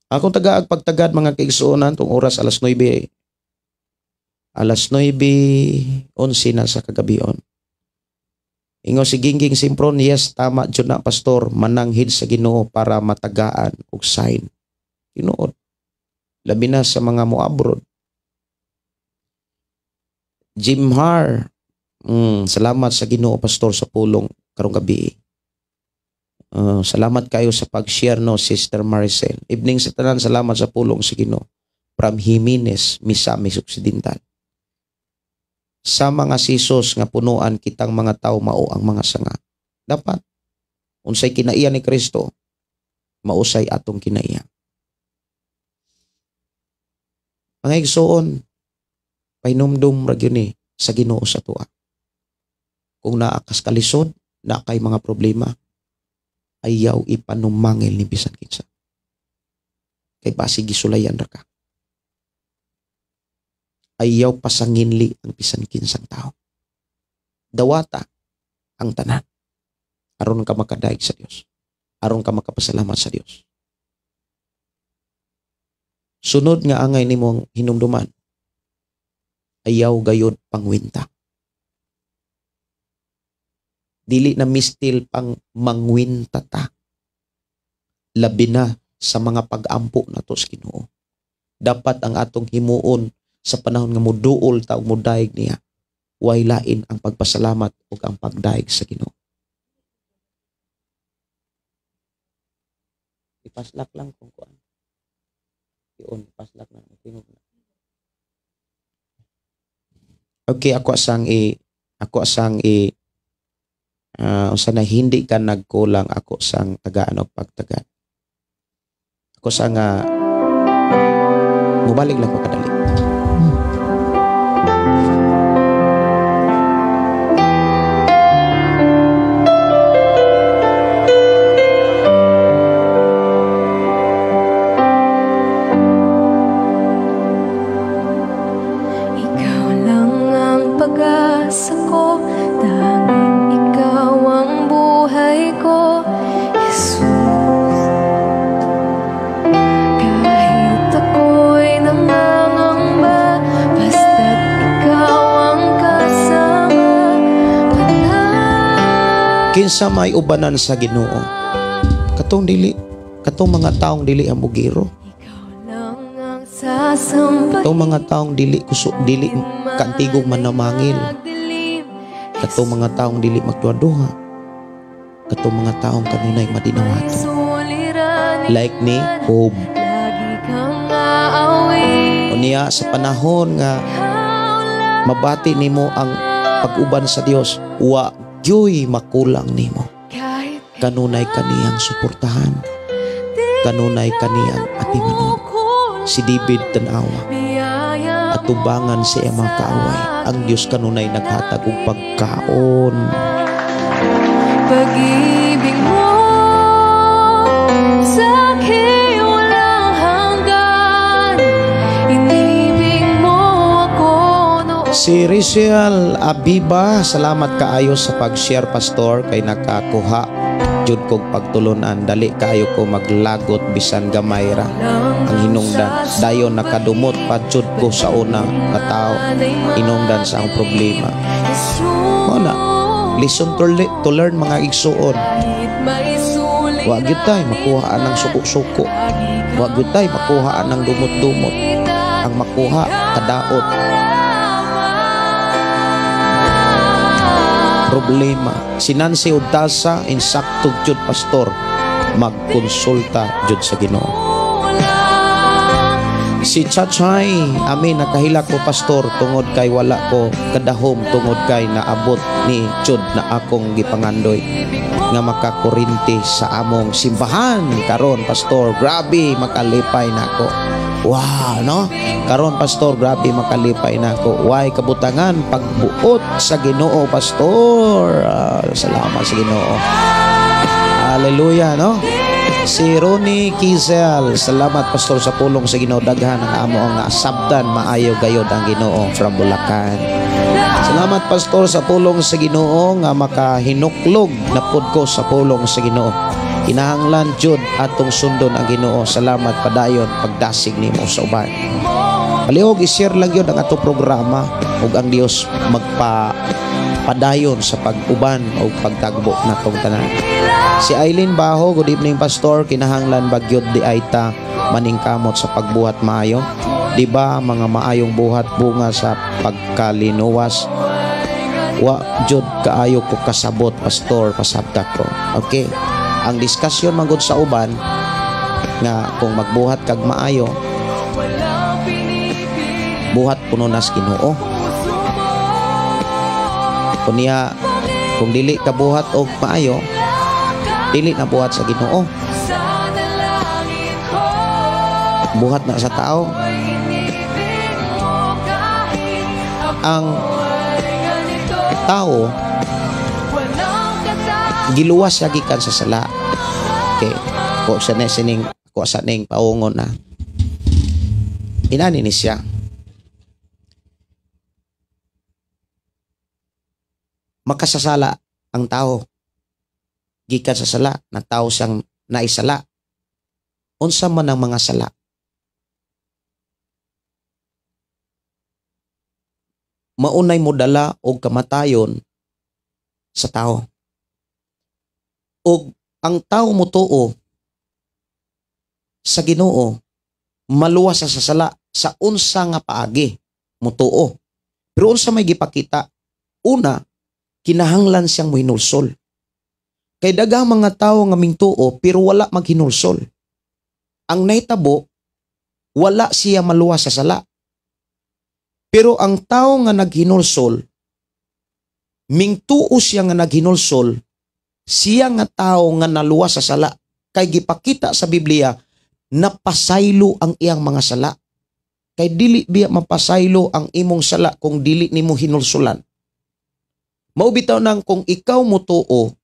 Akong tagaag pagtagad mga kaigsuonan, tong oras alas 9, alas 9:11 na sa kagabion. Ingon si Gingging Simpron, yes, tama dyan na pastor, mananghid sa Ginoo para matagaan og sign. Tinuod. Labi na sa mga mo-abroad. Jim Har, salamat sa Ginoo pastor sa pulong karong gabi. Salamat kayo sa pag-share no, Sister Maricel. Evening sa tanan, salamat sa pulong sa Ginoo. From Jimenez, Misamis Occidental. Sa mga sisos nga punuan kitang mga tao mao ang mga sanga. Dapat unsay kinaiya ni Kristo, mausay atong kinaiya. Mga igsoon, pahinumdum ra gyud ni sa Ginoo sa tuwa. Kung naa kas kalisod, naa kay mga problema, ayaw ipanumangil ni bisan kinsa. Kay basi gisulayan ra ka. Ayaw pasanginli ang bisan kinsang tao. Dawata ang tanan. Aron ka makadaig sa Dios. Aron ka makapasalamat sa Dios. Sunod nga angay nimong hinumduman, ayaw gayod pangwinta. Dili na mistil pang mangwinta ta. Labi na sa mga pag-ampo nato sa Ginoo. Dapat ang atong himuon sa panahon nga muduol ta og mudaig niya, Way lain ang pagpasalamat ug ang pagdaig sa Ginoo. Ipaslak lang kung kuan. Ion, ipaslak na. Tingog na. Okay, ako sang i unsa na hindi ka nagkulang, ako sang tagaan og pagtagan. Ako sang mubalik lang ko kadali. Ikaw lang ang pag-asa ko, tanging ikaw ang buhay ko, Jesus. Kahit ako'y nangangamba, basta't ikaw ang kasama. Kinsa may ubanan sa Ginoo? Katong dili, katong mga taong dili amugiro. Ikaw lang ang sasambahin. Katong mga taong dili kusog, dili kantigong manamangil. Katong mga taong dili magduha-duha. Katong mga taong kanunay madinawaton. Like ni Job. Unya sa panahon nga mabati nimo ang pag-uban sa Dios, wa gyoy makulang nimo. Kanunay kaniyang suportahan. Kanunay kaniyang atimanon. Si David tan-awa. Atubangan sa iyang mga kaaway. Ang Dios kanunay naghatag og pagkaon. Pag-ibig mo sa akin walang hanggan. Inibig mo ako noon. Si Rizal Abiba, salamat kaayo sa pag-share, Pastor, kay nakakuha jud kog pagtulunan. Dali kaayo ko maglagot bisan gamay ra ang hinungdan. Dayon nakadumot pa jud ko sa una nga tao hinungdan sa ang problema. Mao na, lesson to learn, mga igsuon. Wa gyud tay makuha ang suko-suko. Wa gyud tay makuha ang dumot-dumot. Ang makuha kadaot. Problema. Si Nancy Udasa, insakto jud, Pastor, magkonsulta jud sa Ginoo. Si Chachay, amin, nakahilak ko, Pastor, tungod kay wala ko kadahom tungod kay naabot ni jud na akong gipangandoy nga makakurinti sa among simbahan karon, Pastor, grabe makalipay nako. Wow, no? Karon, Pastor, grabe makalipay nako. Way kabutangan pagbuot sa Ginoo, Pastor. Ah, salamat sa Ginoo. Hallelujah, no? Si Ronnie Kizel, salamat, Pastor, sa pulong sa Ginoo. Daghan ang amo ang nasabtan, maayo gayod ang Ginoo, from Bulacan. Salamat, Pastor, sa pulong sa Ginoo nga makahinuklog na pud ko sa pulong sa Ginoo. Kinahanglan jud atong sundon ang Ginoo. Salamat, padayon pagdasig nimo sa uban. Palihog i-share lang yun ang atong programa ug ang Dios magpa padayon sa pag-uban o pagtagbo natong tanan. Si Eileen Baho, good evening, Pastor. Kinahanglan ba gyud di ay ta maningkamot sa pagbuhat maayo? Di ba mga maayong buhat bunga sa pagkalinuwas? Wa jud kaayo ko kasabot, Pastor, pasabta ko. Okay. Ang diskusyon manggod sa uban nga kung magbuhat kag maayo, buhat puno nas Ginoo. Kunya kung dili ka buhat og maayo, dili na buhat sa Ginoo. Buhat na sa tao. Ang tao giluwas siya gikan sa sala. Okay. Ko sa na sining, ko sa ning paungon na. Inani ni siya. Makasasala ang tao. Gikan sa sala, na tao siyang naisala. Unsa man ang mga sala? Maunay mo dala og kamatayon sa tao. Og ang tao motuo sa Ginoo, maluwas sa sala sa unsa nga paagi motuo. Pero unsa may gipakita? Una, kinahanglan siyang mohinulsol. Kay daghang mga tawo nga mingtuo pero wala maghinulsol. Ang nahitabo, wala siya maluwas sa sala. Pero ang tawo nga naghinulsol, mingtuo siya nga naghinulsol, siya nga tawo nga naluwas sa sala. Kay gipakita sa Biblia, napasaylo ang iyang mga sala. Kay dili biya mapasaylo ang imong sala kung dili nimo hinulsulan. Mao bitaw nang kung ikaw motuo,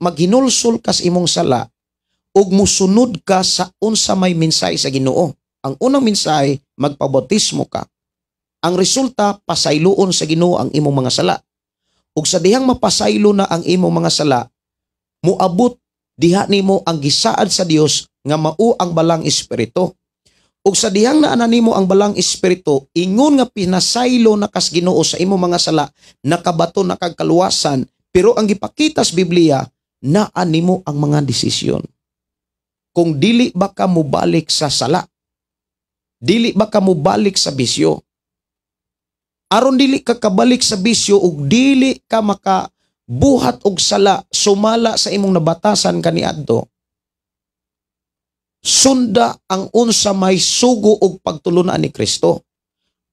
maghinulsol ka sa imong sala ug musunod ka sa unsa may mensahe sa Ginoo. Ang unang mensahe, magpabautismo ka. Ang resulta, pasayloon sa Ginoo ang imong mga sala. Ug sa dihang mapasaylo na ang imong mga sala, moabot diha nimo ang gisaad sa Dios nga mao ang balang espiritu. Ug sa dihang naana nimo ang balang espiritu, ingon nga pinasaylo na kas Ginoo sa imong mga sala, nakabato na kag kaluwasan, pero ang gipakita sa Biblia, naa nimo ang mga desisyon. Kung dili ba ka mobalik sa sala, dili ba ka mobalik sa bisyo, aron dili ka kabalik sa bisyo ug dili ka makabuhat og sala sumala sa imong nabatasan kaniadto, sunda ang unsa may sugo og pagtulunan ni Kristo.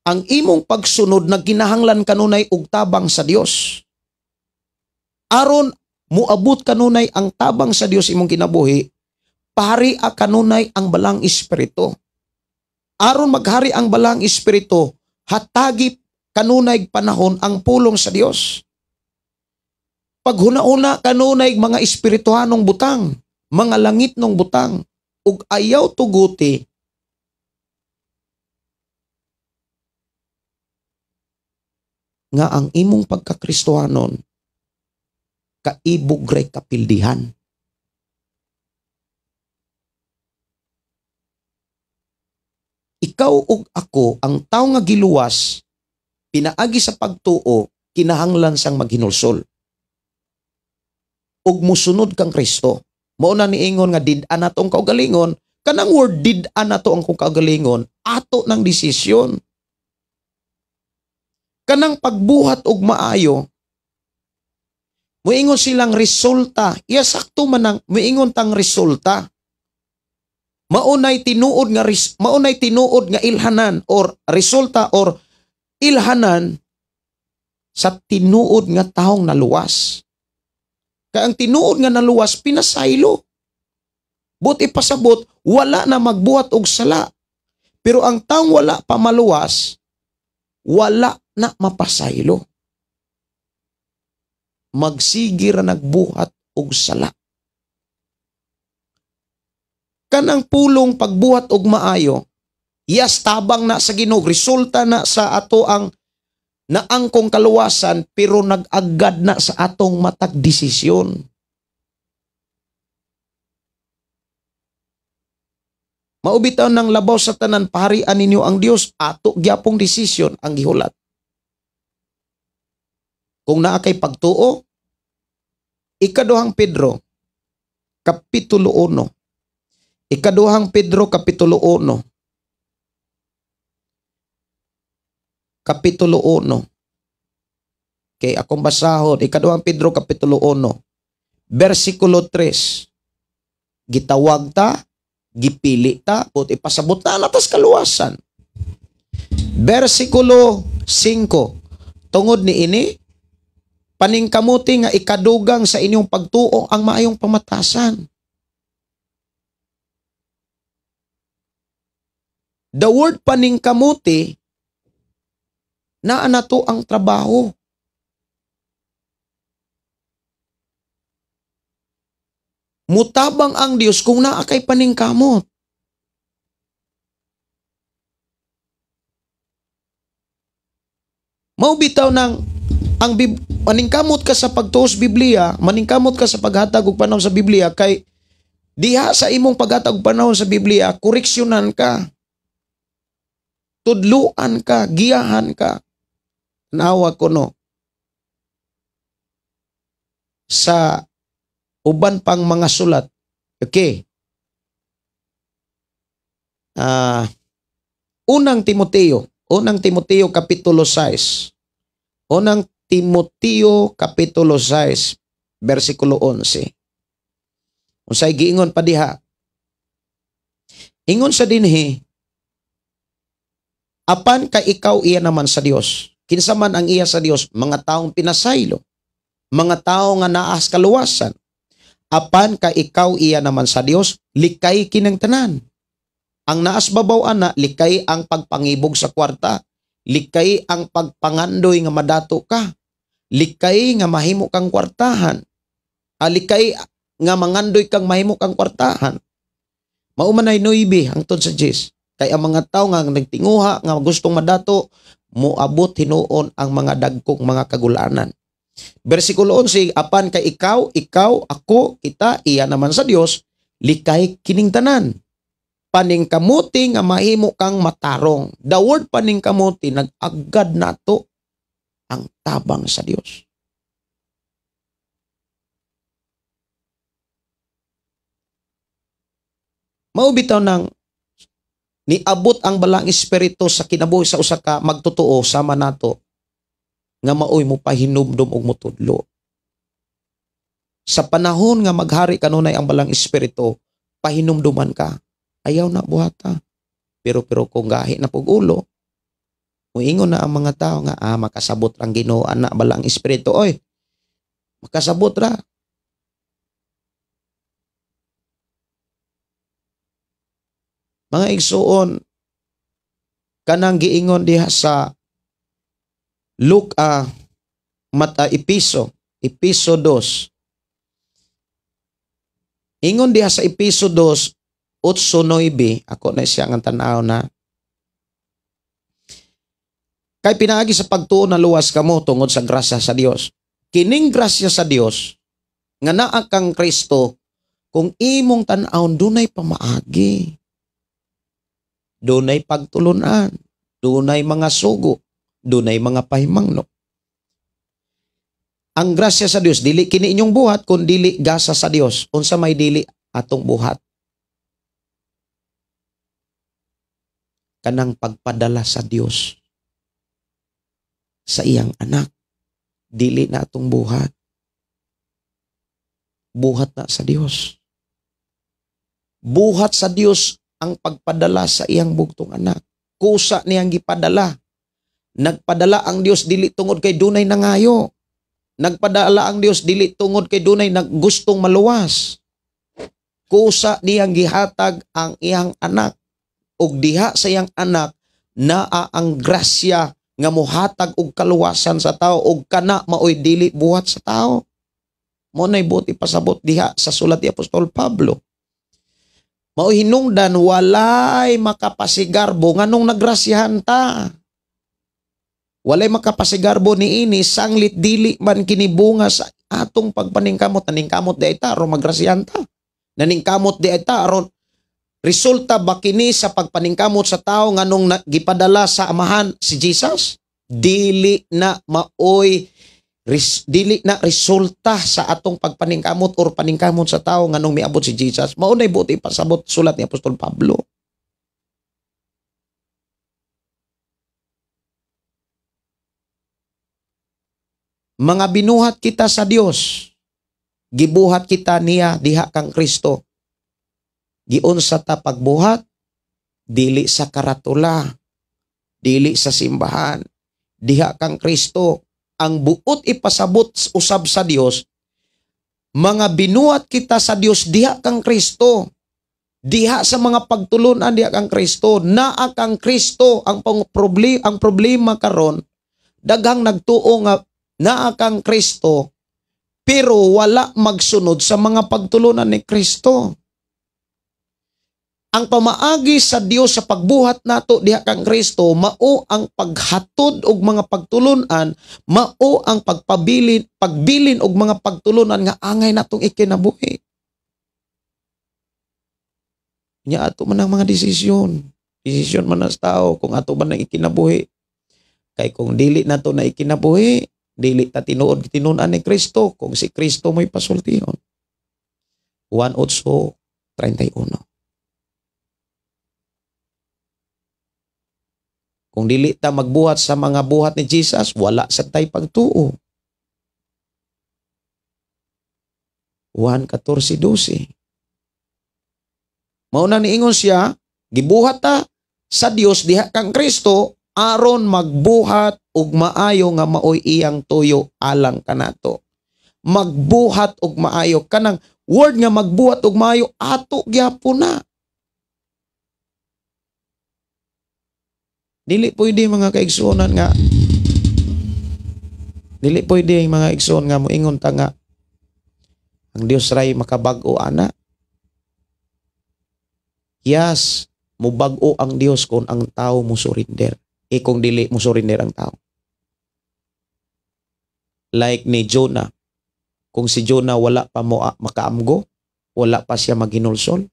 Ang imong pagsunod nagkinahanglan kanunay og tabang sa Dios. Aron moabot kanunay ang tabang sa Dios imong kinabuhi, pari a kanunay ang balang espiritu. Aron maghari ang balang espiritu, hatagi kanunay panahon ang pulong sa Dios. Paghuna-una kanunay mga espirituhanong butang, mga langit nong butang, ug ayaw tuguti nga ang imong pagkakristohanon kaibog ray kapildihan. Ikaw ug ako, ang tawo nga giluwas pinaagi sa pagtuo, kinahanglan sang maghinulsol ug musunod kang Kristo. Mao na niingon nga did-an nato ang kaugalingon, kanang word did-an nato ang kaugalingon, ato ng desisyon. Kanang pagbuhat og maayo, muingon silang resulta, iya sakto man ang muingon tang resulta. Maunay tinuod nga maunay tinuod nga ilhanan or resulta or ilhanan sa tinuod nga taong naluwas. Kaya ang tinuod nga naluwas, pinasaylo. But ipasabot, wala na magbuhat og sala. Pero ang taong wala pa maluwas, wala na mapasaylo. Magsige ra nagbuhat og sala. Kanang pulong pagbuhat og maayo, yes, tabang na sa Ginoo, resulta na sa ato ang naangkong kaluwasan, pero nag-agad na sa atong matag desisyon. Maubitaw ng labaw sa tanan, paharian ninyo ang Dios, ato gyapong desisyon ang gihulat. Kung naa kay pagtuo, Ikaduhang Pedro, Kapitulo 1. Ikaduhang Pedro, Kapitulo 1. Kapitulo 1. Okay, akong basahon. Ikaduhang Pedro, Kapitulo 1. Versikulo 3. Gitawag ta, gipili ta, but ipasabot na natas kaluwasan. Versikulo 5. Tungod ni ini, paningkamuti nga ikadugang sa inyong pagtuo ang maayong pamatasan. The word paningkamuti, naa na to ang trabaho. Mutabang ang Dios kung naa kay paningkamot. Maubitaw ng ang maningkamot ka sa pagtuos Biblia, maningkamot ka sa paghatag og panahon sa Biblia, kay diha sa imong paghatag og panahon sa Biblia, koreksyonan ka, tudluan ka, giyahan ka. Nawa ko no sa uban pang mga sulat. Okay. Unang Timoteo, Kapitulo 6. Unang Timoteo kapitulo 6 bersikulo 11. Unsay giingon pa diha? Ingon sa dinhi, apan kay ikaw iya naman sa Dios. Kinsa man ang iya sa Dios? Mga taong pinasaylo, mga tao nga naas kaluwasan. Apan kay ikaw iya naman sa Dios, likay kinang tanan. Ang naas babaw ana, likay ang pagpangibog sa kwarta, likay ang pagpangandoy nga madato ka, likay nga mahimo kang kwartahan, likay nga mangandoy kang mahimo kang kwartahan. Mao man ay 9 hangtod sa 10. Kay ang mga tao nga nagtinguha nga gustong madato, moabot hinuon ang mga dagkong mga kagulanan. Bersikulo 11, apan kay ikaw, ikaw, ako, kita, iya naman sa Dios, likay kining tanan. Paningkamuti nga mahimo kang matarong. The word paningkamuti, nag-agad nato ang tabang sa Dios. Mao bitaw nang niabot ang balang espiritu sa kinabuhi sa usa ka magtotoo sama nato nga maoy mo pahinumdom og motudlo. Sa panahon nga maghari kanunay ang balang espiritu, pahinumduman ka. Ayaw na buhata. Pero kung gahi na pug ulo, muingon na ang mga tao nga makasabot ang Ginoo ana balang espiritu oy. Makasabot ra. Mga igsuon, kanang giingon diha sa Luke Episo 2. Ingon diha sa Episo 2 8:9, ako na siya ang tan-aw na. Kay pinaagi sa pagtuo na luwas kamo tungod sa grasya sa Dios. Kining grasya sa Dios nga naa kang Kristo, kung imong tan-awon dunay pamaagi, dunay pagtulunan, dunay mga sugo, dunay mga pahimangno. Ang grasya sa Dios dili kini inyong buhat kun dili gasa sa Dios. Unsa may dili atong buhat? Kanang pagpadala sa Dios sa iyang anak, dili na atong buhat. Buhat na sa Dios. Buhat sa Dios ang pagpadala sa iyang bugtong anak. Kusa niyang gipadala. Nagpadala ang Dios dili tungod kay dunay nangayo. Nagpadala ang Dios dili tungod kay dunay naggustong maluwas. Kusa niyang gihatag ang iyang anak. Ug diha sa iyang anak naa ang grasya nga mohatag og kaluwasan sa tao, ug kana maoy dili buhat sa tao. Mo nay buot ipasabot diha sa sulat ni Apostol Pablo. Mao hinungdan walay makapasigarbo nganong nagrasyahan ta. Walay makapasigarbo niini sanglit dili man kini bunga sa atong pagpaningkamot. Naningkamot di ay ta aron magrasyahan ta. Naningkamot di ay ta aron resulta ba kini sa pagpaningkamot sa tao nganong gipadala sa amahan si Jesus? Dili na maoy dili na resulta sa atong pagpaningkamot or paningkamot sa tao nganong miabot si Jesus. Mao nay buot ipasabot sulat ni Apostol Pablo. Mga binuhat kita sa Dios, gibuhat kita niya diha kang Kristo. Giunsa ta pagbuhat, dili sa karatula, dili sa simbahan, diha kang Kristo. Ang buot ipasabot usab sa Dios, mga binuhat kita sa Dios diha kang Kristo. Diha sa mga pagtulunan diha kang Kristo, naa kang Kristo. Ang problema karon, daghang nagtuo nga naa kang Kristo pero wala magsunod sa mga pagtulunan ni Kristo. Ang pamaagi sa Dios sa pagbuhat nato diha kang Kristo mao ang paghatod og mga pagtulunan, mao ang pagpabilin, pagbilin og mga pagtulunan nga angay natong ikinabuhi. Nya ato man ang mga desisyon. Desisyon man as tao kung ato ba nang ikinabuhi. Kay kung dili nato na ikinabuhi, dili ta tinuod tinun-an ni Kristo kung si Kristo mo'y pasultihon. Juan 8:31. Kung dili ta magbuhat sa mga buhat ni Jesus, wala sa tay pagtuo. Juan 14:12. Mao na niingon siya, gibuhat ta sa Dios diha kang Kristo aron magbuhat og maayo nga maoy iyang tuyo alang kanato. Magbuhat og maayo, kanang word nga magbuhat og maayo ato gyapon na. Dili pwede mga kaigsuonan nga, dili pwede mga igsoon nga moingon ta nga ang Dios ray makabag-o ana. Yes, mubag-o ang Dios kung ang tao mo surrender. E kung dili mo surrender ang tao. Like ni Jonah. Kung si Jonah wala pa mo makaamgo, wala pa siya maghinulsol.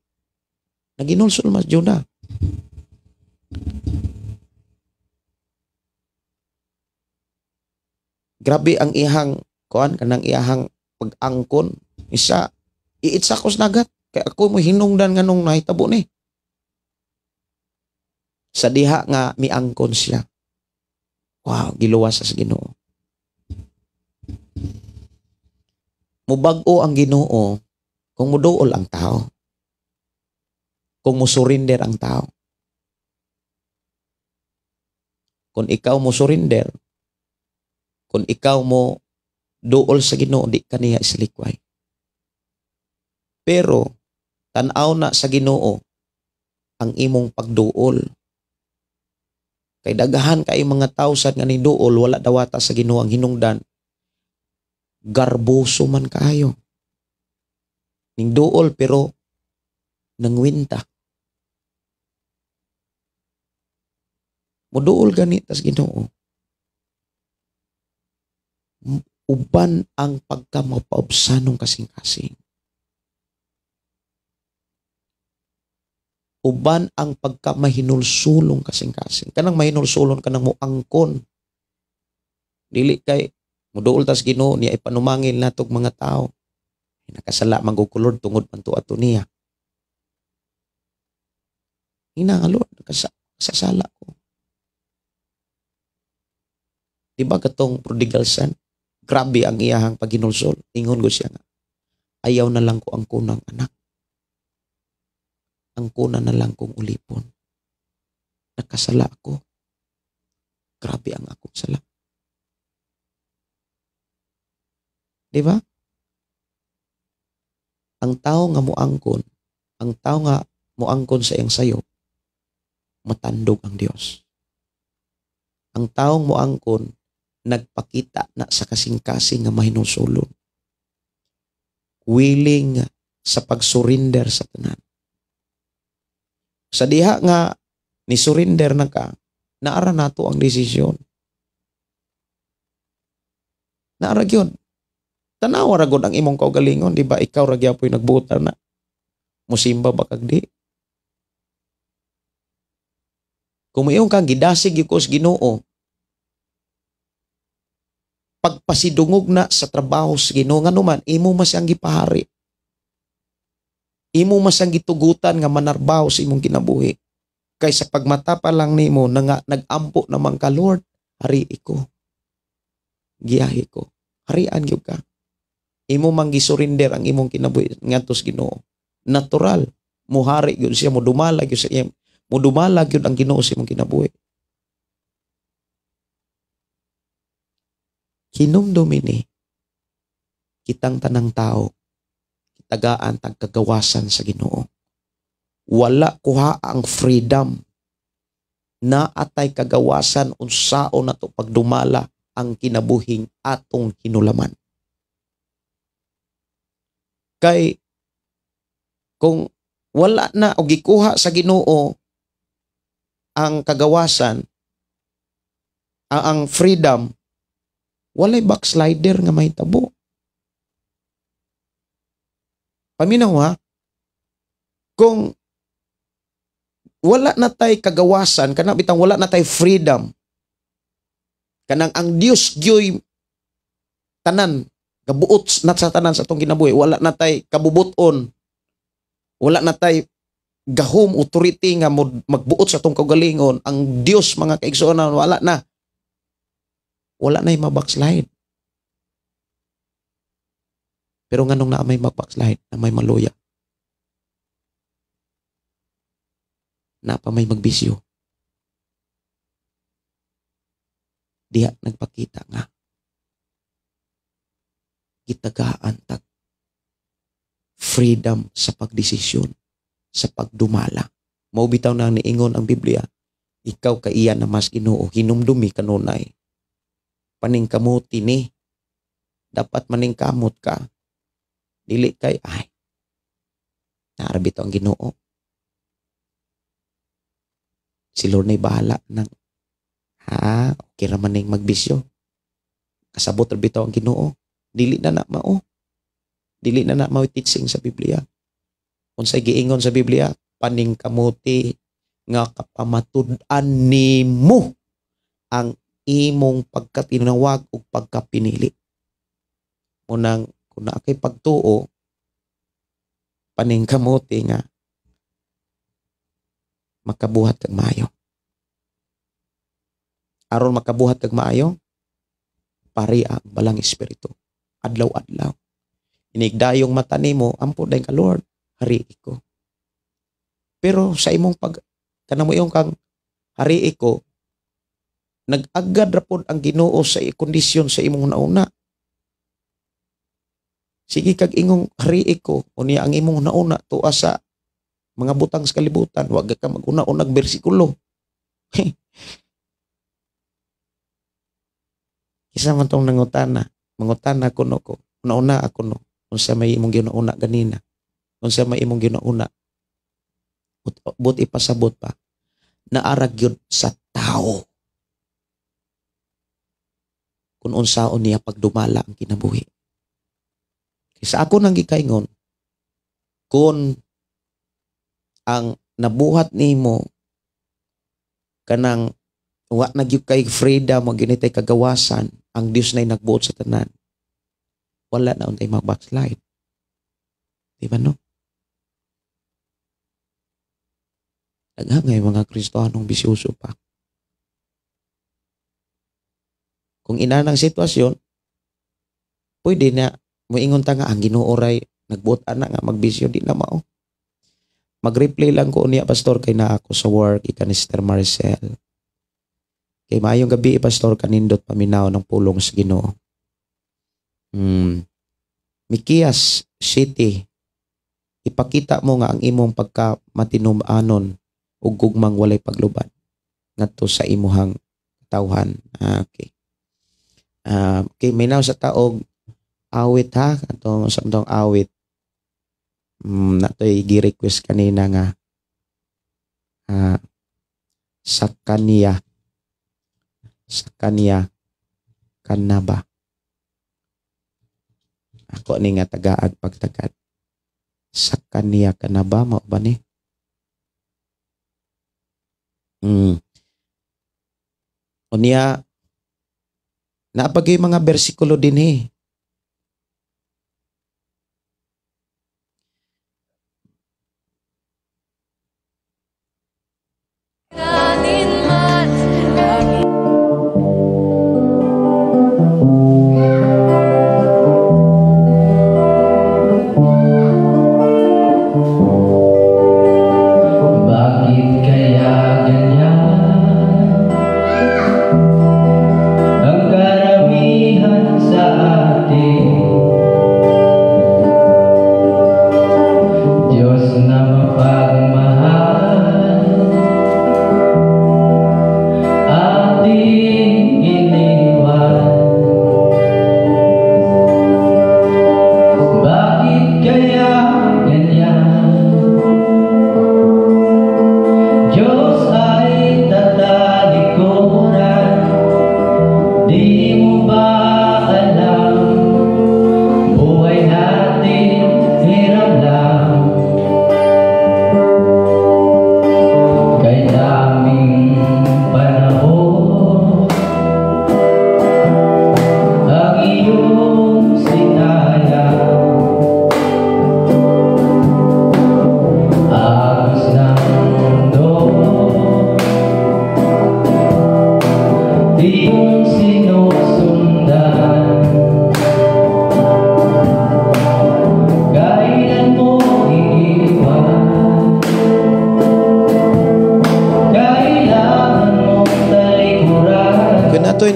Naghinulsol mas Jonah. Grabe ang ihang kuan, kanang ihang pag-angkon. Isa, iitsa ko sa nagat. Kaya ako mo hinungdan nga nung nahitabo ni. Sa diha nga miangkon siya. Wow, giluwas sa Ginoo. Mubag-o ang Ginoo kung muduol ang tao. Kung musurrender ang tao. Kung ikaw mo surrender, kung ikaw mo duol sa Ginoo, di kaniya islikway. Pero tan-aw na sa Ginoo ang imong pagduol. Kay daghan kay mga tawo sad nga niduol, wala dawata sa Ginoo ang hinungdan. Garboso man kaayo. Ning duol pero nangwinta. Muduol gani tas Ginoo. Uban ang pagkamapaubsanong kasing-kasing. Uban ang pagkamahinulsulong kasing-kasing. Kanang mahinulsulon, kanang muangkon. Dili kay muduol tas Ginoo niya ipanumangil natog mga tao. Nakasala manggugulod tungod man to ato niya. Hina nga Lord, nakasala ko. Di ba katong prodigal son? Grabe ang iyahang paghinulsol. Ingon ko siya nga, ayaw na lang ko ang kunang anak. Ang kuna na lang kong ulipon. Nakasala ako. Grabe ang akong sala. Di ba? Ang tao nga muangkon, ang tao nga muangkon sa iyang sayo, matandog ang Dios. Ang taong muangkon, nagpakita na sa kasing-kasing nga mahinulsulon. Willing sa pagsurrender sa tanan. Sa diha nga ni surrender na ka, naara nato ang desisyon. Naara gyud. Tanawa ra gud ang imong kaugalingon, di ba? Ikaw ra gyapoy nagbuta na. Musimba ba kag di? Kung moingon kang gidasig gyud ko sa Ginoo, pagpasidungog na sa trabaho sa Ginoo, nganuman imo mas ang gipahari. Imo mas ang gitugutan nga manarbaho sa imong kinabuhi. Kaysa pagmata pa lang nimo na nga nag-ampo naman ka, Lord, hari iko. Giyahe ko. Harian gyud ka. Imo mang gisurrender ang imong kinabuhi ngadto sa Ginoo. Natural, muhari gyud siya, mudumala gyud sa iyang, mudumala gyud ang Ginoo sa imong kinabuhi. Hinumdumi ni kitang tanang tao, tagaan tagkagawasan sa Ginoo. Wala kuha ang freedom na atay kagawasan unsaon nato pagdumala ang kinabuhing atong hinulaman. Kay kung wala na o gikuha sa Ginoo ang kagawasan, ang freedom, walay backslider nga mahitabo. Paminaw ha, kung wala na tay kagawasan, kanang bitang wala na tay freedom, kanang ang Dios gyoy tanan, gabuot na sa tanan sa atong kinabuhi, wala na tay kabubuton, wala na tay gahom, authority nga magbuot sa atong kaugalingon, ang Dios, mga kaigsuonan, wala na. Wala na yung mabackslide. Pero nganong naa may mag-backslide, na may maluya, na pa may magbisyo. Diha nagpakita nga gitagaan tag freedom sa pagdesisyon, sa pagdumala. Mao bitaw na niingon ang Biblia, ikaw kaiya na mas Ginoo, hinumdumi kanunay. Paningkamuti ni, dapat maningkamot ka. Dili kay ay naara bitaw ang Ginoo. Si Lord na'y bahala ng ha, okay ra man ning magbisyo. Kasabot ra bitaw ang Ginoo. Dili na na mao. Dili na na mao teaching sa Biblia. Unsay giingon sa Biblia, paningkamuti nga kapamatud-an nimo ang imong pagkatinawag ug pagkapinili. Unang kung naa kay pagtuo, paningkamuti nga makabuhat kag maayo. Aron makabuhat kag maayo, pari ang balang espiritu. Adlaw-adlaw. Inigdayong mata nimo, ampo dayon ka Lord, hari iko. Pero sa imong pag kanamo iyong kang hari iko, nag-agad ra pod ang Ginoo sa kondisyon sa imong nauna. Sige kag ingong hari iko, unya ang imong nauna tuwa sa mga butang sa kalibutan, wag ka maguna-unag bersikulo. Kisa man tong nangutana, mangutana kuno ko, una-una ako no, unsa may imong ginauna ganina, unsa may imong ginauna. But ipasabot pa, naarag gyud sa tao kung unsaon niya pagdumala ang kinabuhi. Kaysa ako nang gikaingon, kung ang nabuhat nimo kanang wa na gyud kay freedom, wa gyud tay kagawasan, ang Dios na'y nagbuot sa tanan, wala na untay mag-backslide. Di ba no? Daghan ngay mga Kristohanong bisyoso pa. Kung inanang sitwasyon, pwede na moingon ta nga ang Ginoo ray nagbuot ana nga magbisyo, di na mao. Mag-replay lang ko niya, pastor, kay naa ako sa work, ika ni Sister Maricel. Kay maayong gabi, pastor, kanindot paminaw ng pulong sa Ginoo. Mikias City, ipakita mo nga ang imong pagka matinum-anon ug gugmang walay paglubad ngadto sa imuhang katawhan. Okay. Okay, minaw sa taog awit ha, atong sa atong awit. Natoy gi-request kanina nga sa kaniya, sa kaniya kanaba. Ako ni nga tagaag pagtagad. Sa kaniya kanaba mao ba ni? Unya naapagay mga bersikulo dinhi. Bakit kaya ganyan ang karamihan sa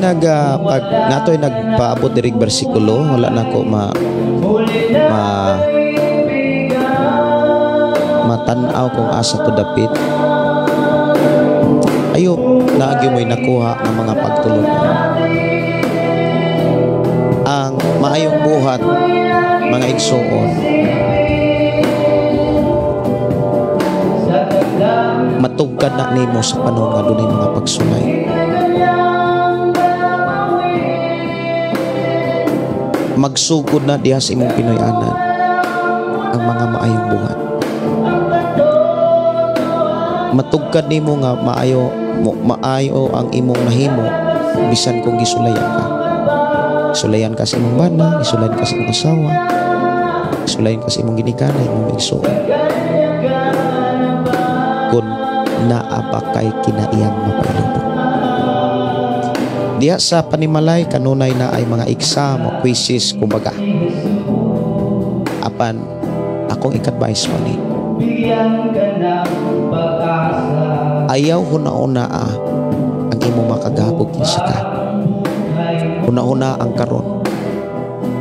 nag pag natoy nagpaabot diri bersikulo, wala na ko ma ma matan-aw kung asa to dapit. Ayo naagi mo'y nakuha ng mga pagtulunan. Ang maayong buhat, mga igsuon, matugkad na nimo sa panahon nga dunay mga pagsulay. Magsugod na diha sa imong Pinoy-anan ang mga maayong buhat. Matugkad nimo nga maayo maayo ang imong nahimo bisan kung gisulayan ka. Gisulayan ka sa imong bana, gisulayan ka sa imong asawa, gisulayan ka sa imong ginikanan, imong igsoon. Kung naa pa kay kinaiyang mapailubog. Diha sa panimalay kanunay na ay mga exam o quizzes kumbaga. Apan akong i-advise mo ni, ayaw huna-una ang imong makagahapog kinsa ka. Huna-huna ang karon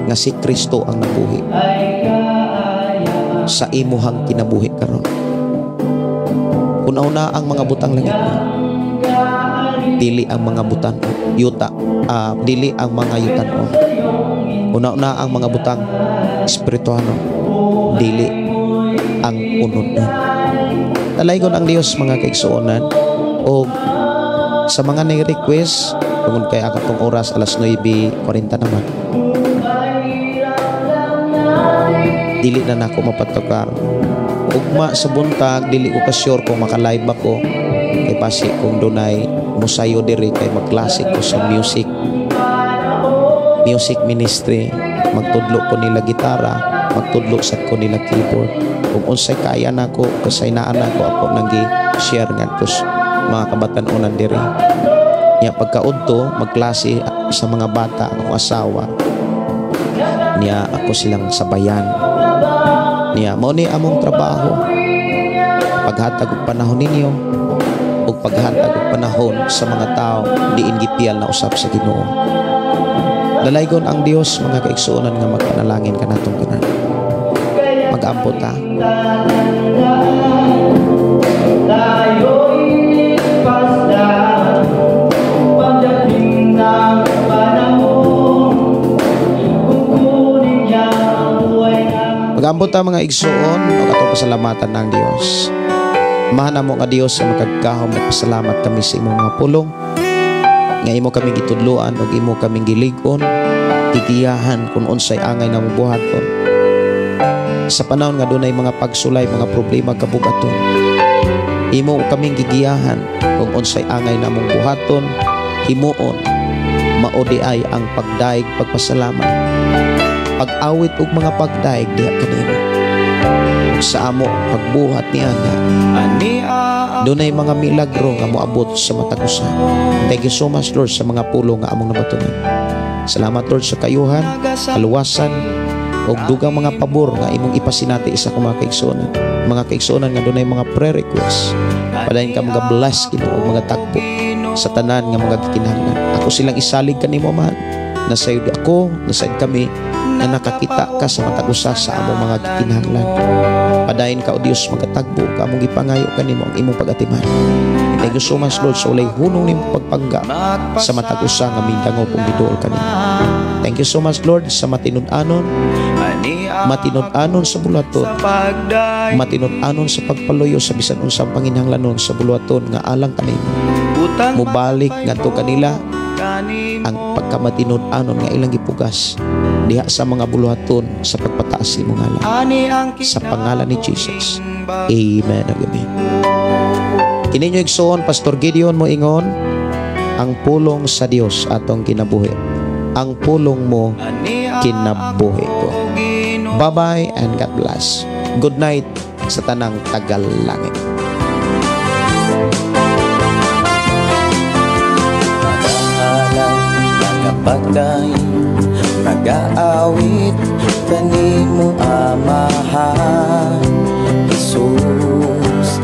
nga si Kristo ang nabuhi sa imuhang kinabuhi karon. Huna-huna ang mga butang langit mo, dili ang mga butan yuta, dili ang mga yutanon. Una-una ang mga butang espirituano, dili ang unod-un. Talaygon ang Dios, mga kaigsuonan, o sa mga nag-request tungod kay ang atong oras alas 9:40 naman. Dili na nako mapatukar. Ugma sa buntag dili ko ka sure kung maka-live ako kay pasi kung dunay musayo diri kay magklase ko sa music ministry, magtudlo ko nila gitara, magtudlo sad ko nila keyboard. Kung unsay kaya nako, kasaynaan nako, ako nang gi-share ngadto mga kabatan-unan diri. Nya pagkaudto magklase sa mga bata akong asawa. Niya ako silang sabayan. Niya mao ni among trabaho. Paghatag og panahon ninyo ug paghatag og panahon sa mga tao diin gipiyal na usap sa Ginoo. Dalaygon ang Dios, mga kaigsuonan, nga magpanalangin kanatong tanan. Mag-ampo ta. Mag-ampo ta, mga igsuon, ug atong pasalamatan ng Dios. Mahal mo nga Dios sa makagkahom, nagpasalamat kami sa imong mga pulong nga imo kami gitudloan ug imo kaming gilig-on, gigiyahan kung unsay angay na buhaton. Sa panahon nga dunay mga pagsulay, mga problema kabugaton, imo kaming gigiyahan kung unsay angay namong buhaton, himuon, mao di ay ang pagdaig pagpasalamat, pag-awit ug mga pagdaig diha kanimo. Ug sa amo pagbuhat ni ana, dunay mga milagro nga moabot sa matag usa. Thank you so much, Lord, sa mga pulong nga among nabatunan. Salamat, Lord, sa kayuhan, kaluwasan ug dugang mga pabor nga imong ipasinati isa ka mga kaigsuonan. Mga kaigsuonan nga dunay mga prayer request, padayon ka mga bless Ginoo ug mga tagpo sa tanan nga mga gikinahanglan. Ako silang isalig kanimo, Amahan. Nasayod ako, nasayod kami na nakakita ka sa matag usa sa among mga gikinahanglan. Padayon ka, O Dios, magatagbo ka among gipangayo kanimo ang imong pag-atiman. Thank you so much, Lord, sa walay hunong nimong pagpangga sa matag usa nga mindangop ug miduol kanimo. Thank you so much, Lord, sa matinud-anon, matinud-anon sa buluhaton, matinud-anon sa pagpaluyo sa bisan unsang panginhanglanon sa buluhaton nga alang kanimo. Mubalik ngadto kanila ang pagkamatinud-anon nga ilang gipugas diha sa mga buluhaton sa pagpataas imong ngalan. Sa pangalan ni Jesus. Amen. Amen. Kini inyo igsoon, Pastor Gideon moingon, ang pulong sa Dios atong kinabuhi. Ang pulong mo kinabuhi ko. Bye-bye and God bless. Good night sa tanang tagalangit. Pagdaing nag-aawit kanimo, Amahan Jesus.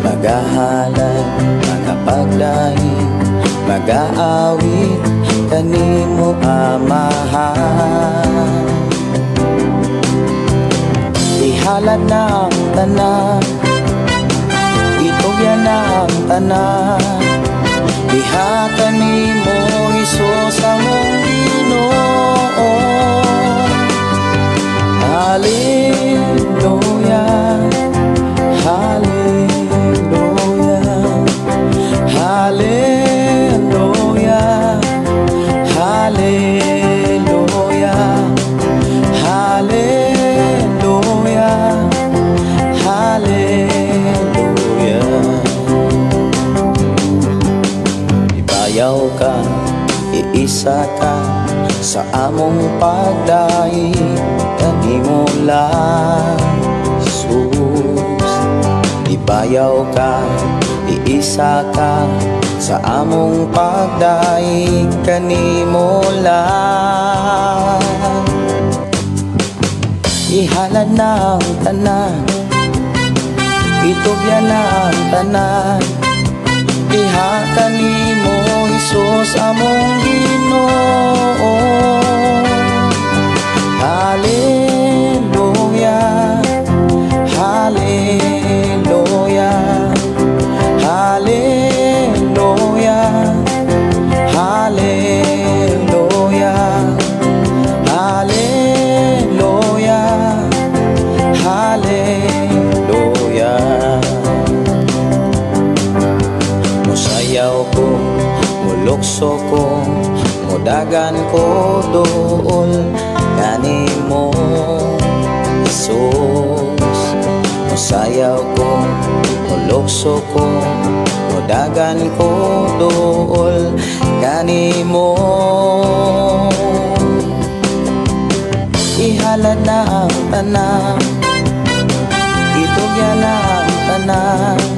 Magahalay, magapagdaing, mag-aawit. Kanimo, Amahan. Ihalad na ang tanan, itugyan na ang tanan. Diha kanimo, Hesus, among Ginoo. Hallelujah, Hallelujah, Hallelujah, Hallelujah, Hallelujah, Hallelujah. Ibayaw ka, iisa ka sa among pagdaig kanimo lang, Jesus. Ibayaw ka, iisa ka sa among pagdaig kanimo lang. Ihalad na ang tanan, itugyan na ang tanan. Diha kanimo, Hesus, among Ginoo. Hallelujah, Hallelujah, Hallelujah, Hallelujah, Hallelujah, Hallelujah. Musayaw ko, mulukso ko, mudagan ko duol kanimo, Jesus. Musayaw ko, mulukso ko, mudagan ko duol kanimo. Ihalad na ang tanan, itugyan na ang tanan.